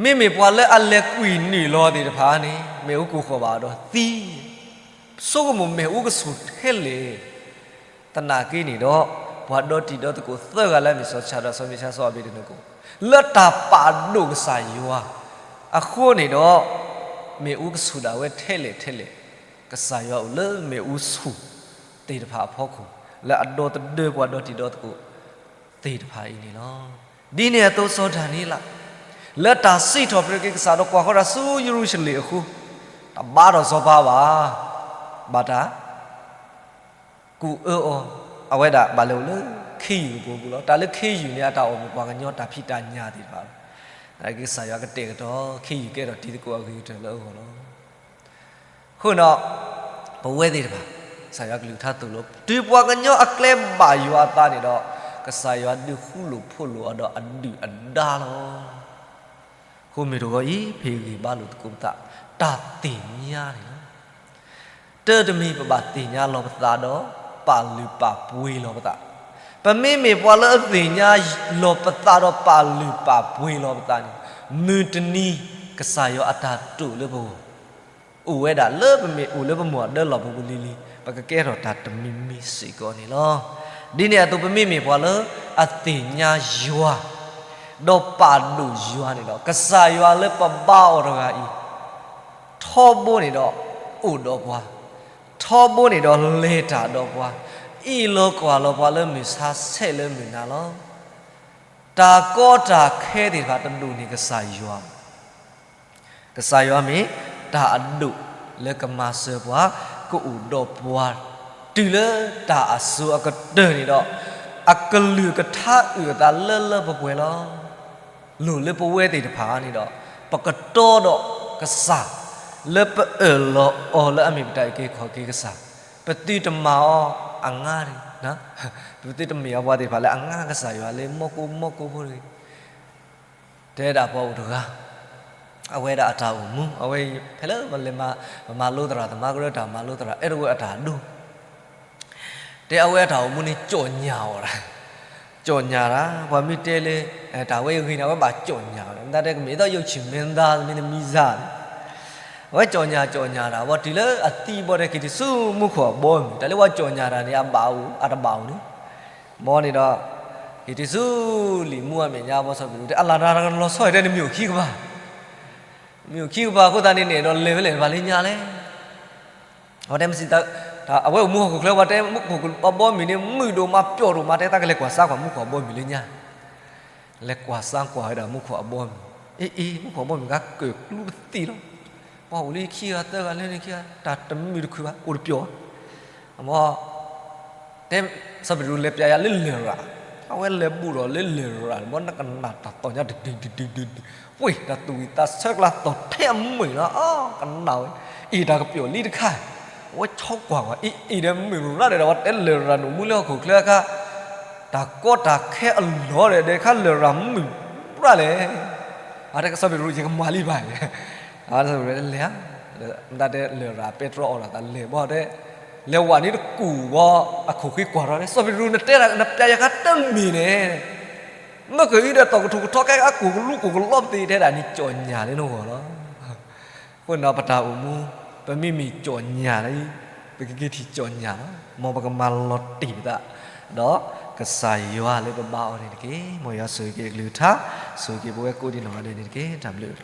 မ့မ့ၢ်ပှၤလၢအလဲၤကွံာ်နုာ်လီၤသ့ၣ်တဖၣ်န့ၣ် မ့ၣ်အူကိၢ်ဃီၤဘၣ်ဒီးသံ, ဆိကမိၣ်မ့ၣ်အူကဆူၣ်ထဲလဲၣ်. သနာ်က့န့ၣ်ဒီး ပှၤဒီတံၤဒီသကိးသၢဂၤလၢအမ့ၢ်စီၤၡၤဒြး စီၤမ့ၡး စီၤအဘ့းနကိၣ် လၢတၢ်ပာ်ဒိၣ်ကစၢ်ယွၤအဃိန့ၣ်ဒီး မ့ၣ်အူကဆူၣ်ဒၣ်ဝဲထဲလဲၣ်ထဲလဲၣ်, ကစၢ်ယွၤအိၣ်လၢမ့ၣ်အူဆူၣ်သ့ၣ်တဖၣ်အဖီခိၣ် လၢအဒီသဒၢပှၤဒီတံၤဒီသကိး သ့ၣ်တဖၣ်အံၤန့ၣ်လီၤ. ဒ်န့ၣ်အသိးစီၤဒၤနံးယ့လး လၢတၢ်စံးထီၣ်ပတြၢၤက့ၤကစၢ်ဒီးကွၢ်ဃီတၢ်ဆူယရူၤၡလ့ၣ်အဃိ တဘါထီၣ်စီၤပၤဘၣ်, ဘၣ်တၢ် ကူၣ်အၢအီၤ, အဝဲဒၣ်ဘၣ်လဲၤအိၣ်လၢခ့ယုၢ်အပူၤလီၤ. တၢ်လၢခ့ယုၢ်န့ၣ် အတၢ်အိၣ်မူပှၤကညီတၢ်ဖံးတၢ်ညၣ်သ့ၣ်တဖၣ်လီၤ. ကစၢ်ယွၤကတဲာ်ကတီၤ ခ့ယုၢ်ကဲထီၣ်တံၤသကိးအဂ့ၤကတၢၢ်လၢအဂီၢ်လီၤ. အဃိဒီး ပဝဲသ့ၣ်တဖၣ် ကစၢ်ယွၤကလုၢ်ကထါသိၣ်လိ တုၤပှၤကညီအကျဲဘၣ်ယွၤအသးန့ၣ်ဒီး, ကစၢ်ယွၤဒုးဃူလိာ်ဖိးလိာ်အီၤဒီးအဒုၣ်အဒါလီၤ. အဃိမ့ၢ်တဂီၤအံၤ ဖဲဂံၢ်ဘါလိာ်သကိးပသး တၢ်သ့ၣ်ညါန့ၣ်လီၤ. တၢ်တမံၤပဘၣ်သ့ၣ်ညါလီၤပသးဒီး ပာ်လုၢ်ပာ်ပှ့ၤလီၤပသး, ပမ့မ့ၢ်ပှၤလၢအသ့ၣ်ညါလီၤပသးဒီးပာ်လုၢ်ပာ်ပှ့ၤလီၤပသးန့ၣ်, မုၢ်တနံၤ ကစၢ်ယွၤအတၢ်တိာ်လၢပဂီၢ် အိၣ်ဝဲဒၣ်လၢပမ့ၢ်အိၣ်လၢပမိၢ်အဒၢလီၢ်ပူၤပူၤလံၤလံၤ ပကကဲထီၣ်တၢ်တမံၤမံၤစ့ၢ်ကီးန့ၣ်လီၤ. ဒ်န့ၣ်အသိး ပမ့မ့ၢ်ပှၤလၢအသ့ၣ်ညါယွၤ ဒီးပာ်ဒိၣ်ယွၤန့ၣ်ဒီး ကစၢ်ယွၤလၢပဘါအီၤတဂၤအံၤ ထီဘိန့ၣ်ဒီး အိၣ်ဒီးပှၤ, ထီဘိန့ၣ်ဒီးလဲၤတၢ်ဒီးပှၤ, အ့ၣ်လိာ်ကွၢ်လီၤပှၤလၢမုၢ်ဆါဆဲးလၢမုၢ်နၤလီၤ. တၢ်ကီတၢ်ခဲသ့ၣ်တဖၣ်တဒိၣ်န့ၢ်ကစၢ်ယွၤ ကစၢ်ယွၤမ့ၢ်တၢ်အဒိၣ်လၢကမၤစၢၤပှၤ, ကအိၣ်ဒီးပှၤ တုၤလၢတၢ်အစိၤအကတၢၢ်န့ၣ်ဒီး, အကလုၢ်ကထါအုၣ်အသးလၢလၢပှဲၤပှဲၤလီၤ. လိၣ်လၢပဝဲသ့ၣ်တဖၣ်န့ၣ်ဒီး, ပကတီဒီးကစၢ် လၢပအၢၣ်လီၤအီၤလၢအမ့ၢ်ပတၢ်အုၣ်က့ၤခီၣ်က့ၤကစၢ်, ပသုတမၤအီၤအငါ, ပသုတမ့ၢ်အီၤပှၤသ့ၣ်တဖၣ်လၢအငါကစၢ်ယွၤလၢမီၢ်ကိၢ်မီၢ်ကိၢ်ဖိတဂ့ၤ တဲဒၣ်ပှၤအိၣ်တဂၤ, အဝဲဒၣ်အတၢ်အိၣ်မူ, အဝဲဖဲလၢပလဲၤမၤလိသရၣ်သမါကရၢတၢ်မၤလိသရၣ် အဲၣ်ဒိးဝဲအတၢ်ဒိ, တဲအဝဲအတၢ်အိၣ်မူန့ၣ် ကၠီၣ်ညၣ်အီၤဒၣ်, ကၠီၣ်ညၣ်ဒၣ်, ပှၤမ့ၢ်တဲလၢ တၢ်ဝဲအဂ့ၤန့ၣ် အဝဲဘၣ်ကၠီၣ်ညၣ်အီၤဒၣ်, မတၤတဲကမ့ၢ်အသီယုၢ်ဆံၣ်မ့ၢ်သါ မ့ၢ်တမံၤစၢ် အဝဲကၠီၣ်ညၣ်ကၠီၣ်ညၣ်တၢ်, ဝံၤတုၤလၢအသံဘီဒီး က့ၤတုၤဆူမူခိၣ်အဘီအမုၢ်, တၢ်လၢပှၤကၠီၣ်ညၣ်တၢ်န့ၣ် အဘၣ်အိၣ် အတဘၣ်အိၣ်န့ၣ်, ဘီန့ၣ်ဒီး က့ၤတုၤဆူလံာ်မူအမဲာ်ညါဘီ စီၤပ့းတရူးတဲ အလၤတၢ်လီၤဆီ တဲနမ့ၢ်အိၣ်ခံကပၤ, မ့ၢ်အိၣ်ခံကပၤအဃိသတးန့ၣ် နအဲၣ်ဒိးလဲၤဖဲလဲၣ်တဖၣ်လၢညါလဲၣ် အဝဲတဲမ့ၢ်စံး, အဝဲအိၣ်မူဟီၣ်ခိၣ်ချၢ ပှၤတဲမူခိၣ်အဘီအမုၢ်န့ၣ် မုာ်ဒိၣ်မးပျီၣ်ဒိၣ်မး တဲသးကလဲၤကွၢ်စါကွၢ်မူခိၣ်အဘီအမုၢ်လၢညါ, လဲၤကွၢ်စါကွၢ်ဝဲဒၣ်မူခိၣ်အဘီအမုၢ်, အ့အ့ မူခိၣ်အဘီအမုၢ်ဂၤကၢၣ်ကျူပသံလီၤ, ပှၤအိၣ်လၢခံဂၤသၢဂၤလၢန့ၣ်ခံဂၤ တၢ်တမုာ်တခုဘၣ် အိၣ်တပျီၣ်ဘၣ်, အမ တဲ စီၤပ့းတရူးလဲၤပျးယၤလၢလရာ်, အဝဲလဲၤဘူးဒီးလၢလရာ် ဘီနကနၣ်တၢ်သီၣ်ညါ ဒုဒုဒုဒုဒုဒု, ဝ့ၢ်တၢ်သူၣ်ဝံၣ်သးဆၢကျါသီၣ်ထဲအမုာ်လီၤ, ကနၣ်ဝဲ, အ့ၣ်တၢ်ကပျီၣ်လံတခါ, အဝဲဆီကွၢ်ကွၢ် အ့ၣ်အ့ၣ်ဒီးမုာ်ရၣ်ဒီး ဝဲတဲလရာ်န့ၣ်မူလၢဟီၣ်ခိၣ်ချၢအခါ, တၢ်ကီတၢ်ခဲအလီၢ်ဒီး ဒဲခါလရာ်မုာ်ရၣ်လဲၣ် အတဲကစီၤပ့းတရူး ယကမၤလံဘၣ်, လဲၤဧါ, မတၤတဲလရာ်ပဲတြီအီၣ်ဒီးသးလဲၤဘီတဲ, လဲၤဝဲန့ၣ်တကူၣ်ဘီ, အခိၣ်ဃ့ကွၢ်ထီၣ်တဲ စီၤပ့းတရူး နတဲဒၣ်နပျးယၤခါတမ့ၢ်န့ၣ်, မ့ၢ်ကအံၤဒီးတီၢ်ကထူၣ်ကထီကဲအကူၣ်ကလူကူၣ်ကလီပသ့ တဲဒၣ်န့ၣ် ကၠီၣ်ညၣ်လၢနဂီၢ်လီၤ. အဃိန့ၣ်ဒီးပတၢ်အိၣ်မူ, ပမ့မ့ၢ်ကၠီၣ်ညၣ်လံ, ပကက့ၤထံၣ်ကၠီၣ်ညၣ်လီၤ. မ်ပကမၤလီၤတံၢ်ပသး, ဒီးကစၢ်ယွၤလၢပဘါအီၤန့ၣ်တက့ၢ်. မ်ယွၤဆိၣ်ဂ့ၤက့ၤအကလုၢ်ကထါ, ဆိၣ်ဂ့ၤက့ၤပဝဲကိးဒံးနီၢ်ဂၤဒဲးန့ၣ်တက့ၢ်. တၢ်ဘျုး